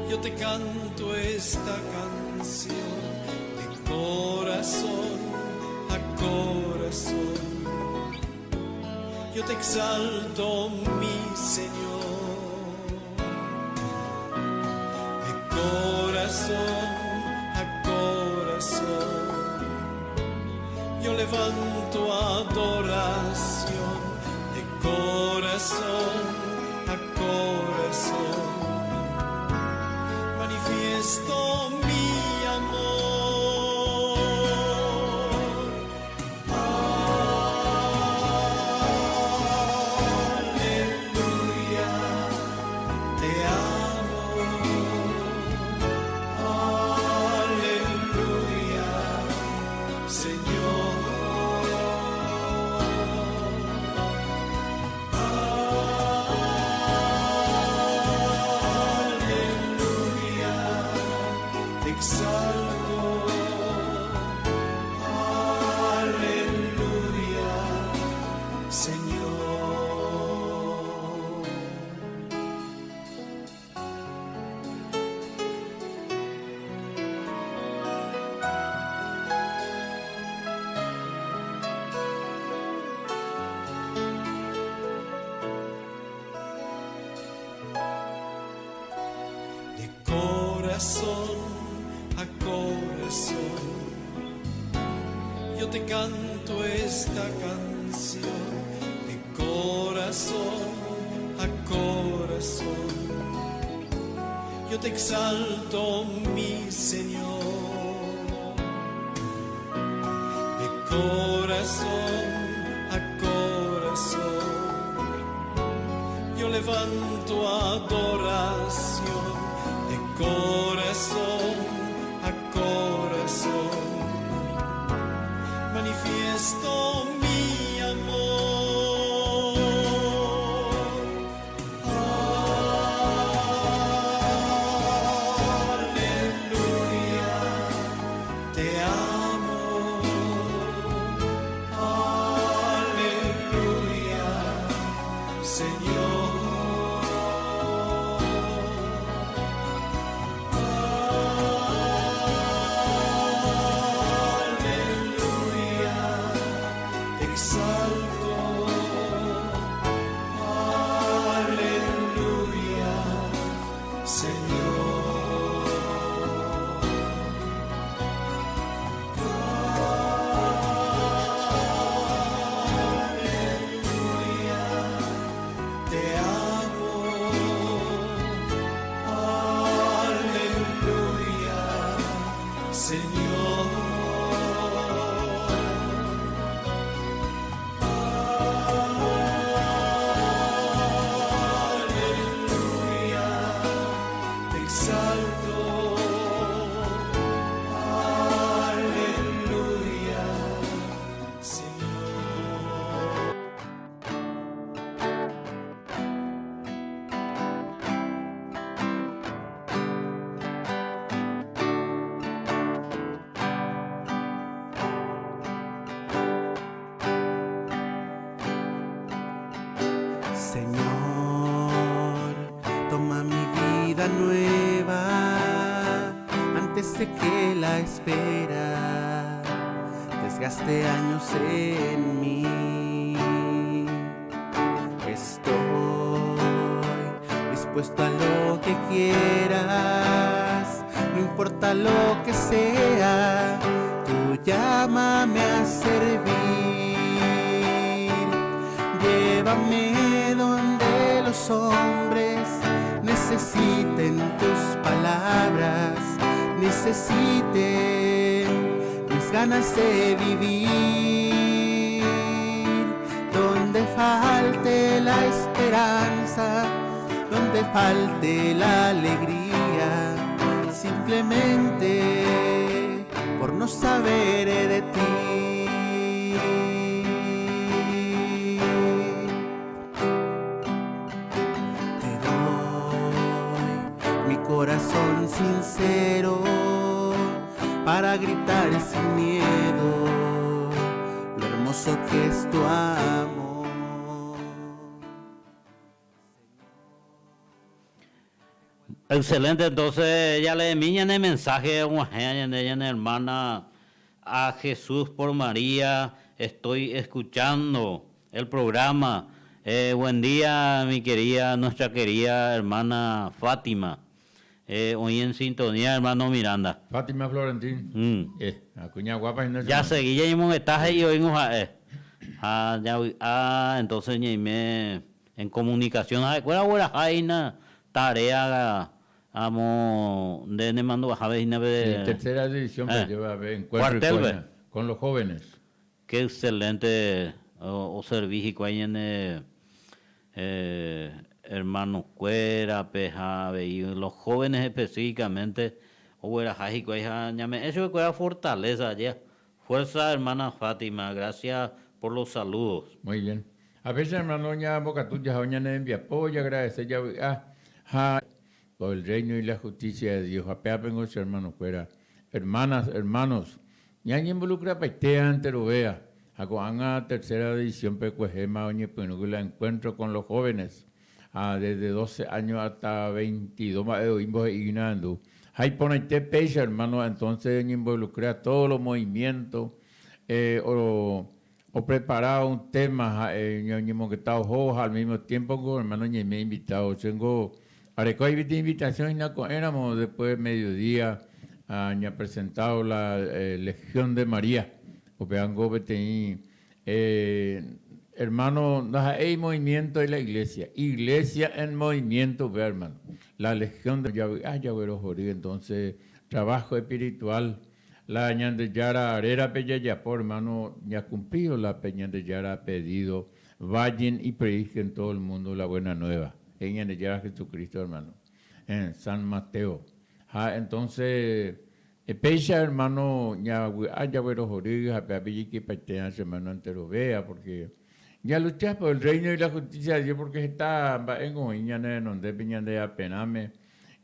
yo te canto esta canción. De corazón a corazón, yo te exalto, mi Señor. De corazón a corazón, yo levanto adoración. De corazón a corazón, manifiesto mi amor. Aleluya, te amo. Aleluya, Señor. Aleluya, te exalto. Aleluya, Señor. De corazón a corazón, yo te canto esta canción. De corazón a corazón, yo te exalto, mi Señor. De corazón a corazón, yo levanto adoración. De corazón a corazón, manifiesto mi amor. Aleluya, te amo. Aleluya, Señor. Señor. Aleluya, te exalto. Aleluya, Señor. Señor, toma mi vida nueva antes de que la espera desgaste años en mí. Estoy dispuesto a lo que quieras, no importa lo que sea, tú llámame a servir. Llévame donde los hombres necesiten tus palabras, necesiten mis ganas de vivir. Donde falte la esperanza, donde falte la alegría, simplemente por no saber de ti. Te doy mi corazón sincero para gritar sin miedo lo hermoso que es tu amor. Excelente, entonces ya le mi ñane mensaje og̃uahẽ ñande ñane hermana a Jesús por María, estoy escuchando el programa. Eh, buen día mi querida, nuestra querida hermana Fátima. Eh, oĩ en sintonía hermano Miranda. Fátima Florentín. Mm. Eh, acuña guapa y no Ya seguí ñañemongeta he'i oĩngo ha'e. Ha javy'a entonces ñaime en comunicación ha'ekuéra ogueraha hína tarea amo nde nemandu'ahápe hína pe Sí, tercera división eh, lleva a ver encuentro y cuartel-pe. cuerna con los jóvenes. Qué excelente oservi hikuái ñane hermano-kuérape ha avei los jóvenes específicamente ogueraha hikuái ha ñame'ẽ chupekuéra fortaleza aja. Fuerza hermana Fátima, gracias por los saludos. Muy bien. A veces hermano ñambokatu jaha ñane rembiapo, jaagradece javy'a ha por el reino y la justicia de Dios. Ha péapengo che hermano-kuéra, hermanas, hermanos, ñañeinvolucrapaite anterovéa ha ko'ág̃a tercera división-pe kuehéma oñepyrũgui la encuentro con los jóvenes ha desde 12 años hasta 22 mba'e oĩ mbohe'ígui narandu. Ha iporãite péicha hermano entonces oñeinvolucra todos los movimientos eh, o oprepara un tema ha'e ñoñemongeta oho ha al mismo tiempo ko hermano ñaime invitado. Chéngo areko aivite invitación hína ko'ẽramo después mediodía ñapresentado la Legión de María. Upévango peteĩ hermano ndaha'éi movimiento de la iglesia, iglesia en movimiento upéva hermano. La Legión de javy'a jaguerohory entonces trabajo espiritual la Ñandejára rérape jajapo hermano ñakumplívo la pe Ñandejára pedido vayan y prediquen en todo el mundo la buena nueva. He'i Ñandejára Jesucristo hermano en San Mateo. Ha entonces péicha hermano ñavy'a jaguerohory ha péape jaikepaitérã che hermano enterovéa porque ñalucha por el reino y la justicia de Dios porque heta mba'éngo oĩ ñane renondépe ñande aperãme,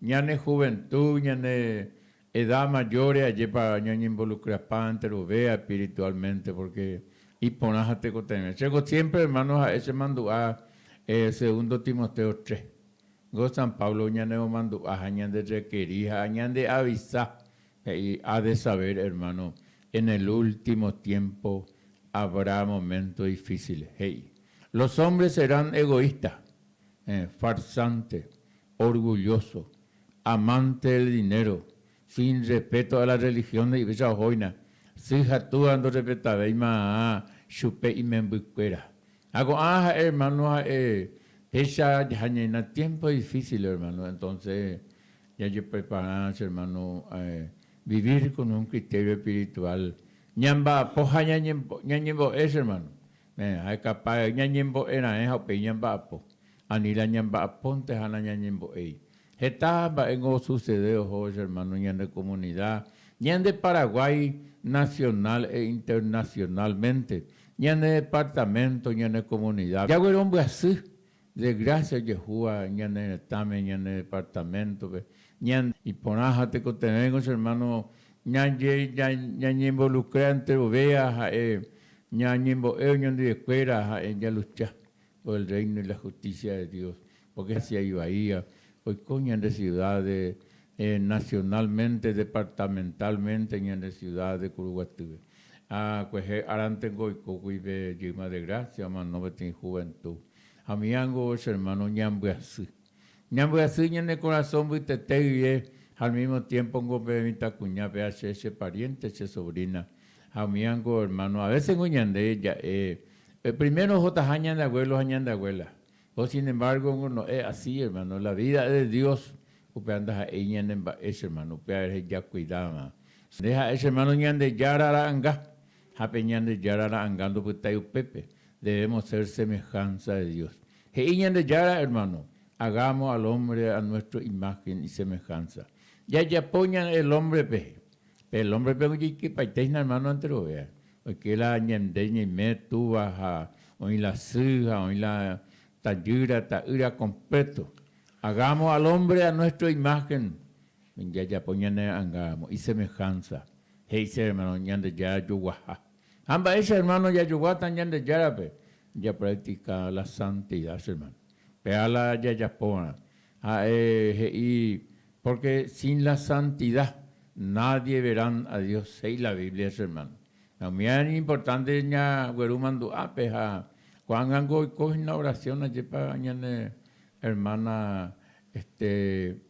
ñane juventud, ñane edad mayores ajépa ñañeinvolucrapa enterovéa espiritualmente porque iporã ha tekotevẽ. Chéko siempre hermano ha'e chemandu'a segundo Timoteo 3. Ngo San Pablo ñanemomandu'a ha ñande requeri ha ñande avisa he'i ha de saber hermano en el último tiempo habrá momento difíciles he'i los hombres serán egoístas, farsantes, orgullosos, amantes del dinero, sin respeto a la religión he'ivéicha ohóina sy ha túva ndorrespetavéima chupe imembykuéra. Ha ko'ã ha'e hermano ha'e péicha jaha ñaina tiempo difícil hermano entonces jajeprepara che hermano. Vivir con un criterio espiritual. Ñamba'apo ha ñañembo'e, che hermano. Ha'e capaz ñañembo'e raẽ ha upéi ñamba'apo. Ani la ñamba'apónte ha nañañembo'éi. Heta mba'éngo osucede ohóvo che hermano ñande comunidad, ñande Paraguay nacional e internacionalmente, ñane departamento, ñane comunidad. Jaguerombyasy desgracia ojehúva ñane retãme, ñane departamento-pe. Ñande iporã ha tekotevẽngo che hermano ñañe ñañeinvolucra enterovéa ha'e ñañembo'e oñondivekuéra ha'e jalucha por el reino y la justicia de Dios, porque hacia ivaíva oiko ñande ciudad de nacionalmente, departamentalmente ñande ciudad de Kuruguatýpe. Ha kuehe áranteko oiko guive jeyma desgracia omano peteĩ juventud. Ha umívango che hermano ñambyasy. Ñambyasy ñane korasõ mbytete guive ha al mismo tiempo ngo pe mitãkuña péva che, che pariente, che sobrina. Ha umívango hermano a veces ngo ñande ja'e primero ohotaha ñande abuelo ha ñande abuela. Pero sin embargo ngo no es así hermano, la vida es de Dios, upéva ndaha'éi ñane mba'e che hermano, upéva rehe jakuidáma. Nde ha'e che hermano Ñandejára ra'anga, ha pe Ñandejára ra'anga ndopytái upépe, debemos ser semejanza de Dios. He'i Ñandejára, hermano, hagamos al hombre a nuestro imagen y semejanza. Jajapo ñane el hombre-pe. Pe el hombre-pe ojeikepaite hína hermano enterovea. Oike la ñande ñaime túva ha oĩ la sy ha oĩ la tajýra, ta'ýra completo. Hagamos al hombre a nuestro imagen. Jajapo ñane ra'angáramo, y semejanza. He'ise hermano, Ñandejára joguaha. Ha mba'éicha hermano jajoguáta Ñandejárape? Japractica la santidad, che hermano. Péva la jajapóva'erã. Ha'e he'i, Porque sin la santidad nadie verán a Dios, he'i la Biblia, che hermano. Ha umíva iñimportánte ñagueru mandu'ápe ha ko'ág̃a niko oiko hína oración ajépa ñane hermana este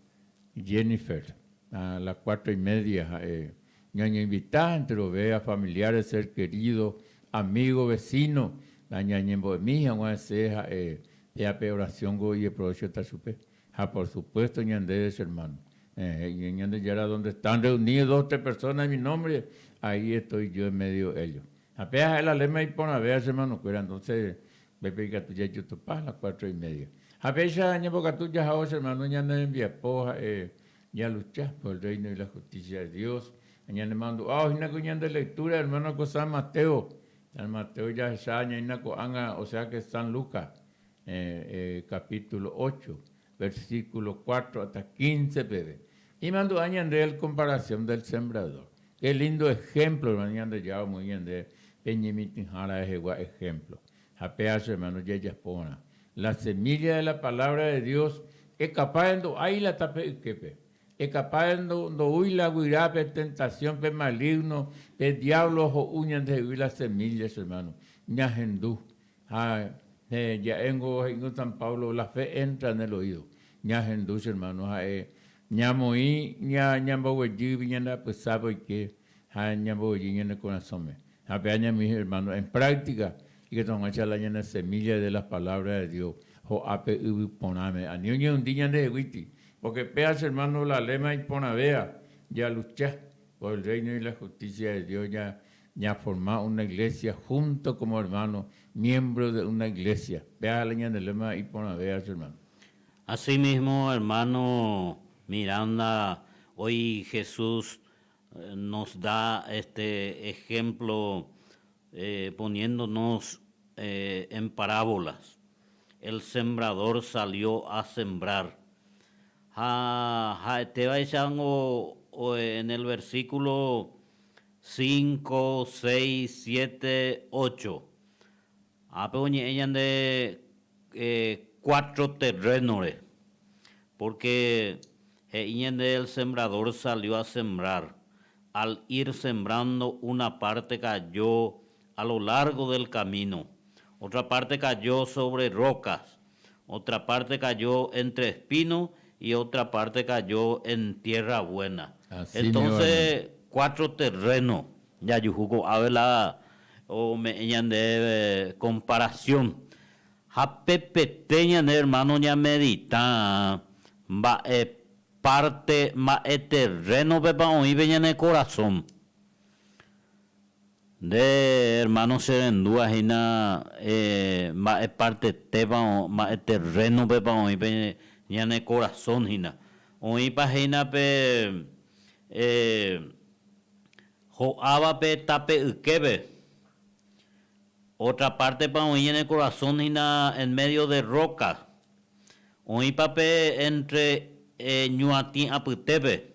Jennifer, a las cuatro y media ha'e ñañoinvita enterove a familiares, ser querido, amigo, vecino, ñañembo'emi hag̃ua hese ha'e péape oración-ko ijeprovéchota chupe. Ha por supuesto ñandéve che hermano. He'i Ñandejára, donde están reunidos dos o tres personas en mi nombre, ahí estoy yo en medio de ellos. Ha péa ha'e la lema iporãvéva che hermano-kuéra, entonces pépe ikatu jajotopa a las cuatro y media. Ha péicha ñembokatu jahao che hermano ñane rembiapo ha'e jalucha por el reino y la justicia de Dios. Ha ñanemandu'ávo hína ko ñande lectura hermano ko San Mateo. San Mateo jahecha ñaína ko'ág̃a, o sea que San Lucas. Capítulo 8, versículo 4 hasta 15 peve. Imandu'a ñande el comparación del sembrador. Qué lindo ejemplo, hermano, Ñandejára omoĩ ñande pe ñemitỹhára rehegua ejemplo. Ha péva che hermano jajapova'erã. La semilla de la palabra de Dios es capaz de ndo'ái la tape yképe. Es capaz de ndoúi la guyra pe tentación, pe maligno, pe diablo ho'u ñandehegui la semilla, che hermano. Ñahendu. Ha ja'éngo he'íngo San Pablo, la fe entra en el oído. Ñahendu che hermano, ha'e ñamoĩ ñamboguejýgui ñande apysápe oike ha ñamboguejy ñane korasõme. Ha péva ñamoĩ hermano en práctica ikatu hag̃uáicha la ñane semilla de las palabras de Dios ho'a pe yvy porãme. Ani oñehundi ñandeheguíti, porque péva che hermano la lema iporãvéva jalucha por el reino y la justicia de Dios Ñaforma una iglesia junto como hermano, miembro de una iglesia. Péa la ñande lema iporãvéva che hermano. Así mismo hermano Miranda, hoy Jesús nos da este ejemplo poniéndonos en parábolas. El sembrador salió a sembrar. Ha ha'etévaicha en el versículo Cinco, seis, siete, ocho. Ápe oñe'ẽ ñande cuatro terrénore, pórke he'i ñande el sembrador salió a sembrar, al ir sembrando una parte cayó a lo largo del camino, otra parte cayó sobre rocas, otra parte cayó entre espinos y otra parte cayó en tierra buena. Así mi Entonces, hermano. cuatro terreno jajuhu ko'ápe la ome'ẽ ñandéve comparación. Ha pepete ñande hermano ñamedita mba'e. parte mba'e terreno-pepa oĩ pe ñane korasõ. Nde hermano che rendúva hína mba'e partetépa mba'e terreno-pepa oĩ pe ñane korasõ hína. Oĩpa hína pe ho'áva pe tape yképe. Otra pártepa oĩ ñane korasõ hína en medio de roca. Oĩpa pe entre ñuatĩ apytépe.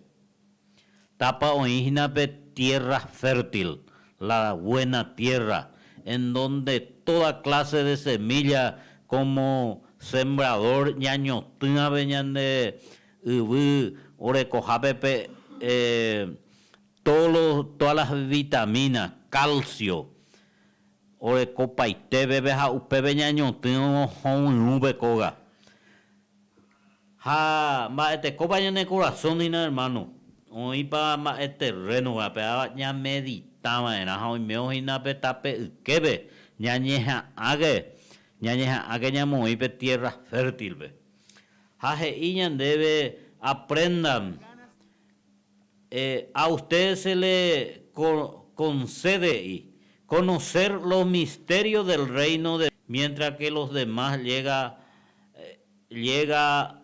Tápa oĩ hína pe tierra fértil, la buena tierra, en donde toda clase de semilla como sembrador ñañotỹave ñande yvy orekohápe pe Todos los, todas las vitaminas, calcio, orekopaite peve ha upépe ñañotỹ hovyũ pe kóga. Ha mba'etekópa ñane korasõ hína hermano, oĩpa mba'e terreno-va péva ñamedita va'erã ha oimérõ hína pe tape yképe ñañeha'ãke, ñañeha'ãke ñamoĩ pe tierra fértil-pe. Ha he'i ñandéve aprendan A ustedes se le concede y conocer los misterios del reino de mientras que los demás llega llega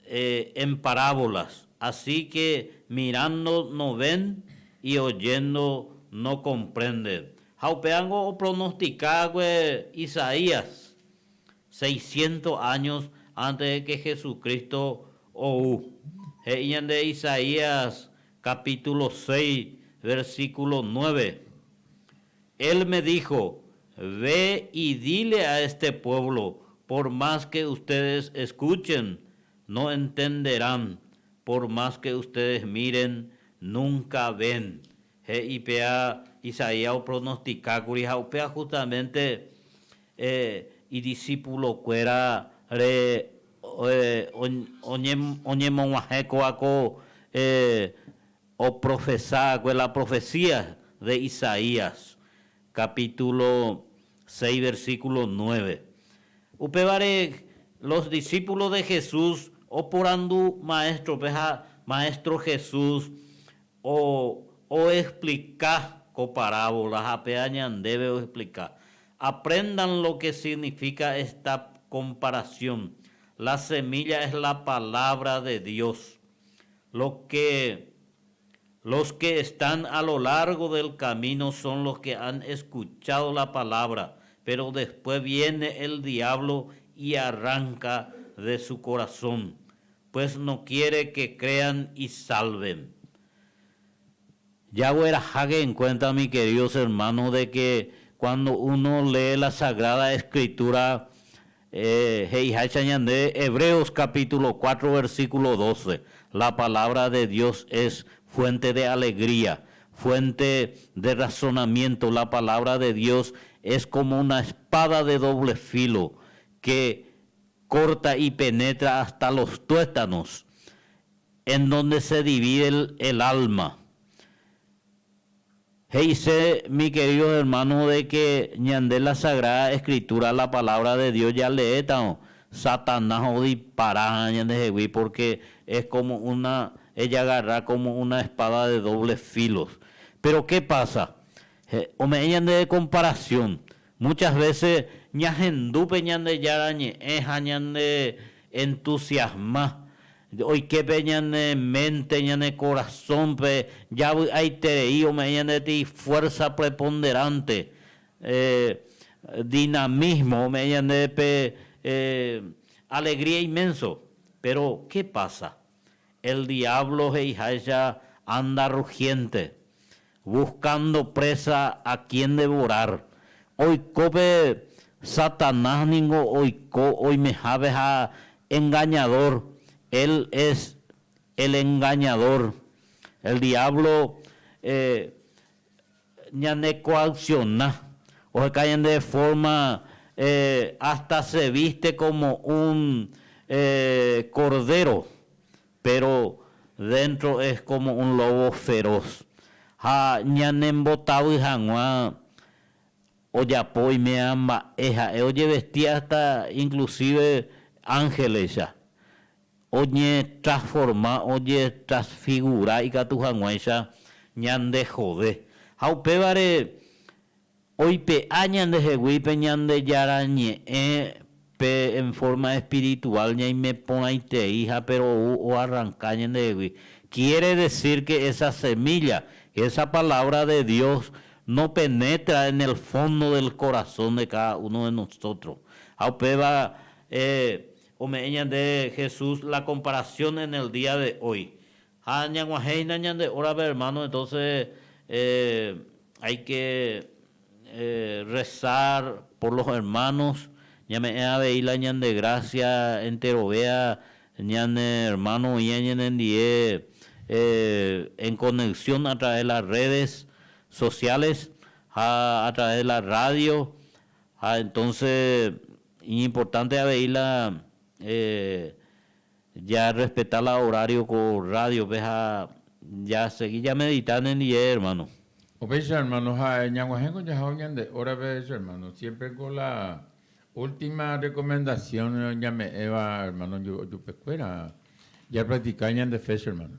en parábolas, así que mirando no ven y oyendo no comprenden. Ha upévango opronostika va'ekue Isaías seiscientos años antes de que Jesucristo ou. He'i ñande Isaías capítulo 6, versículo 9, Él me dijo, Ve y dile a este pueblo, por más que ustedes escuchen, no entenderán, por más que ustedes miren, nunca ven. He'i péa Isaías opronostikákuri ha upéva justamente idisipulokuéra re oñemog̃uahẽ kóva ko oprofesa va'ekue la profecía de Isaías capítulo 6 versículo 9. Upévare los discípulos de Jesús oporandu Maestro-pe ha Maestro Jesús O oexplika ko parábola ha péa ñandéve oexplika. Aprendan lo que significa esta comparación, La semilla es la palabra de Dios. Lo que los que están a lo largo del camino son los que han escuchado la palabra, pero después viene el diablo y arranca de su corazón Pues no quiere que crean y salven. Jagueraháke en cuenta mi queridos hermanos de que cuando uno lee la Sagrada Escritura he'iháicha ñande Hebreos capítulo 4 versículo 12, la palabra de Dios es fuente de alegría, fuente de razonamiento, la palabra de Dios es como una espada de doble filo que corta y penetra hasta los tuétanos, en donde se divide el, el alma. He'ise, mi queridos hermanos, de que ñande la Sagrada Escritura, la Palabra de Dios jaleétarõ, Satanás odipara ñandehegui porque es como una, ejagarra como una espada de doble filos. Pero qué pasa? Ome'ẽ ñandéve comparación. Muchas veces ñahendu pe Ñandejára ñe'ẽ ha ñane entusiasma, oike pe ñane mente, ñane corazón-pe, javy'aiterei ome'ẽ ñande peteĩ fuerza preponderante, dinamismo, ome'ẽ ñande pe alegría inmenso. Pero, ¿qué pasa? El diablo he'iháicha anda rugiente, buscando presa a quien devorar. Oiko pe Satanás ningo oiko oimehápe ha engañador, él es el engañador. El diablo ñane coacciona, oheka ñande forma hasta se viste como un cordero, Péro déntro es kómo un lóvo feros. Ha ñanembotavy hag̃ua ojapo oiméva mba'e ha'e ojevesti hasta inclusive ángeleicha. Oñetransforma, ojetransfigura ikatu hag̃uáicha ñandehove. Ha upévare oipe'a ñandehegui pe Ñandejára Ñe'ẽ pe en forma espiritual ñaime porãitei ha péro ou oarranka ñandehegui. Quiere decir que esa semilla, esa palabra de Dios no penetra en el fondo del corazón de cada uno de nosotros. Ha upéva Ome'ẽ ñande Jesús la comparación en el día de hoy. Ha ñag̃uahẽ hína ñande hórape hermano, entonces hay que rezar por los hermanos, ñame'ẽ avei la ñande gracia enterovéa ñane hermano oĩva ñanendie en conexión a través de las redes sociales ha a través de la radio Ha entonces iñimportante avei la ja respeta la horario ko radio-pe ha ja segi ja medita nendive hermano. Upéicha hermano ha ñag̃uahẽko jahao ñande hórape che hermano, siempre ko la última recomendación ñame'ẽva hermano ojupekuéra japractica ñande fe che hermano.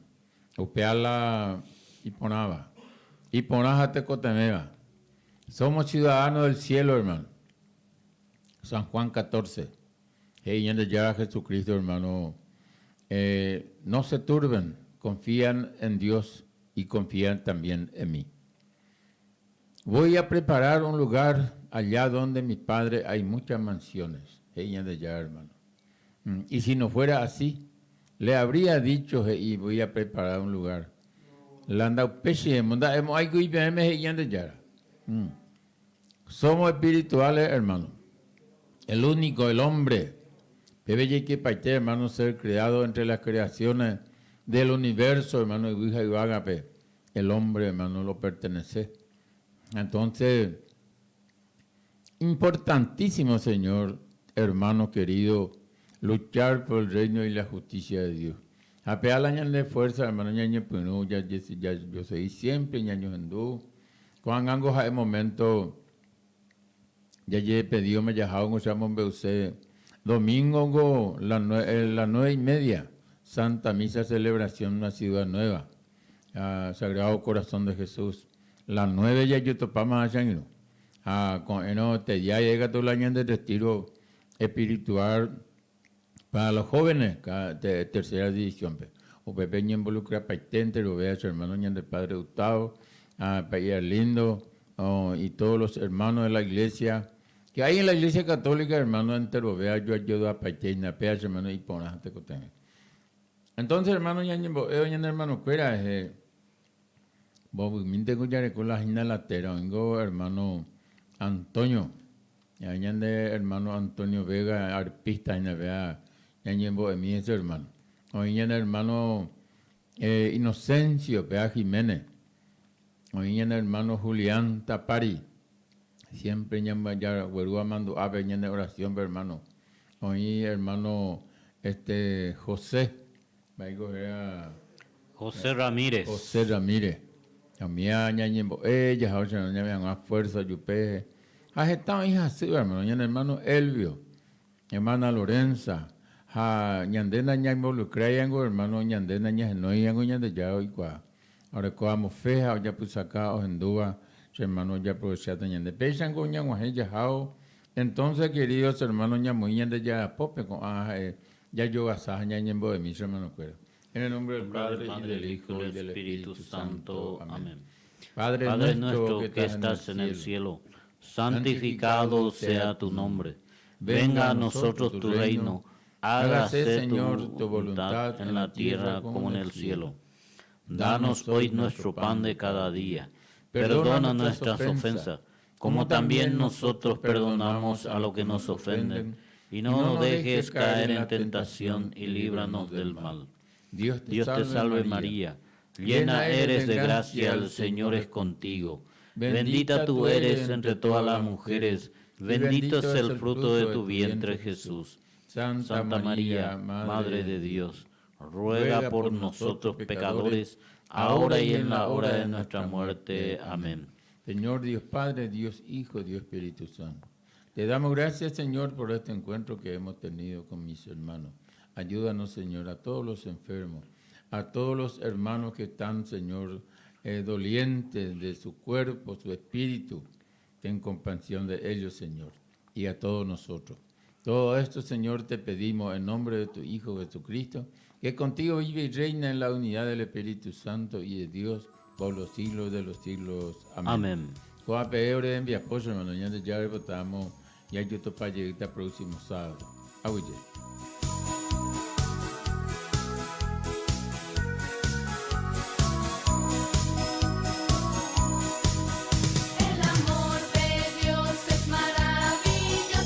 Upéva la iporãva. Iporã ha tekotevẽva. Somos ciudadanos del cielo, hermano. San Juan 14. He'i Ñandejára Jesucristo, hermano, eh, no se turben, confían en Dios y confían también en mí. Voy a preparar un lugar allá donde mi Padre hay muchas mansiones. He'i Ñandejára, hermano. Y si no fuera así, le habría dicho he'i voy a preparar un lugar. La ndaupéicha nda'emo'ãikuri peẽme he'i Ñandejára. Somos espirituales, hermano. El único, el hombre. Péve jaikepaite, hermano, ser creado entre las creaciones del universo, hermano, yvy ha yvágape. El hombre, hermano, lo pertenece. Entonces, Importantísimo Señor, hermano querido, luchar por el reino y la justicia de Dios. Ha pe ala ñande fuerza, hermano, ñañepyrũ jajosegi siempre ñañohendu. Ko'ág̃ango ha'e momento jajepedíoma jahávo che amombe'use domingo-ngo la nueve y media, Santa Misa celebración la Ciudad Nueva. Sagrado Corazón de Jesús. La nueve jajotopáma ha che angirũ. Ha ko'ẽrõ teja katu la ñande retiro espiritual para los jóvenes tercera división-pe. Upépe ñainvolucrapaite enterove che hermano ñande padre Gustavo, Pa'i Arlindo y todos los hermanos de la iglesia que hay en la iglesia católica hermano enterove ajoajodapaite hína péa che hermano iporã ha tekotevẽ. Entonces, hermano, ñañembo'évo ñane hermanokuéra rehe, mbovymínte ko jareko la hína la téra, oĩngo hermano Antonio, ñaĩ ñande hermano Antonio Vega, arpista hína péva, ñañembo'emi hese hermano. Oĩ ñane hermano Inocencio péva Jiménez, oĩ ñane hermano Julián Tapari, siempre jaguerúva mandu'ápe ñane oración-pe hermano. Oĩ hermano este José, mba'éiko héra? José Ramírez. José Ramírez. Umía ñañembo'e jaha che ñame hag̃ua fuerza ojupe. Ha heta oĩ hasýva hermano, ñane hermano Elvio, hermana Lorenza, ha ñande nañainvolucráiango hermano, ñande nañahenóiango Ñandejára oikuaa. Oreko amo fe ha ojapysaka ohendúva che hermano ojaprovecha ñande. Péichango ñag̃uahẽ jahávo Entonces, queridos hermanos, ñamoĩ Ñandejára pópe ko'ã ha'e jajovasa ha ñañembo'emi che hermanokuéra. En el nombre del Padre, y del Hijo, y del Espíritu Santo. Amén. Padre nuestro que estás en el cielo, santificado sea tu nombre. Venga a nosotros tu reino. Hágase, Señor, tu voluntad en la tierra como en el cielo. Danos hoy nuestro pan de cada día. Perdona nuestras ofensas como también nosotros perdonamos a los que nos ofenden, y no nos dejes caer en tentación, y líbranos del mal. Dios te salve María, llena eres de gracia, el Señor es contigo. Bendita tú eres entre todas las mujeres, bendito es el fruto de tu vientre Jesús. Santa María, Madre de Dios, ruega por nosotros pecadores, ahora y en la hora de nuestra muerte. Amén. Señor Dios Padre, Dios Hijo, Dios Espíritu Santo. Te damos gracias, Señor, por este encuentro que hemos tenido con mis hermanos. Ayúdanos, Señor, a todos los enfermos, a todos los hermanos que están, Señor, eh, dolientes de su cuerpo, su espíritu. Ten compasión de ellos, Señor, y a todos nosotros. Todo esto, Señor, te pedimos en nombre de tu Hijo Jesucristo, que contigo vive y reina en la unidad del Espíritu Santo y de Dios por los siglos de los siglos. Amén. Amén. Ko'ápe ore rembiapo, hermano, ñande ya repotamos y hay otro para próximo sábado. Aguyje.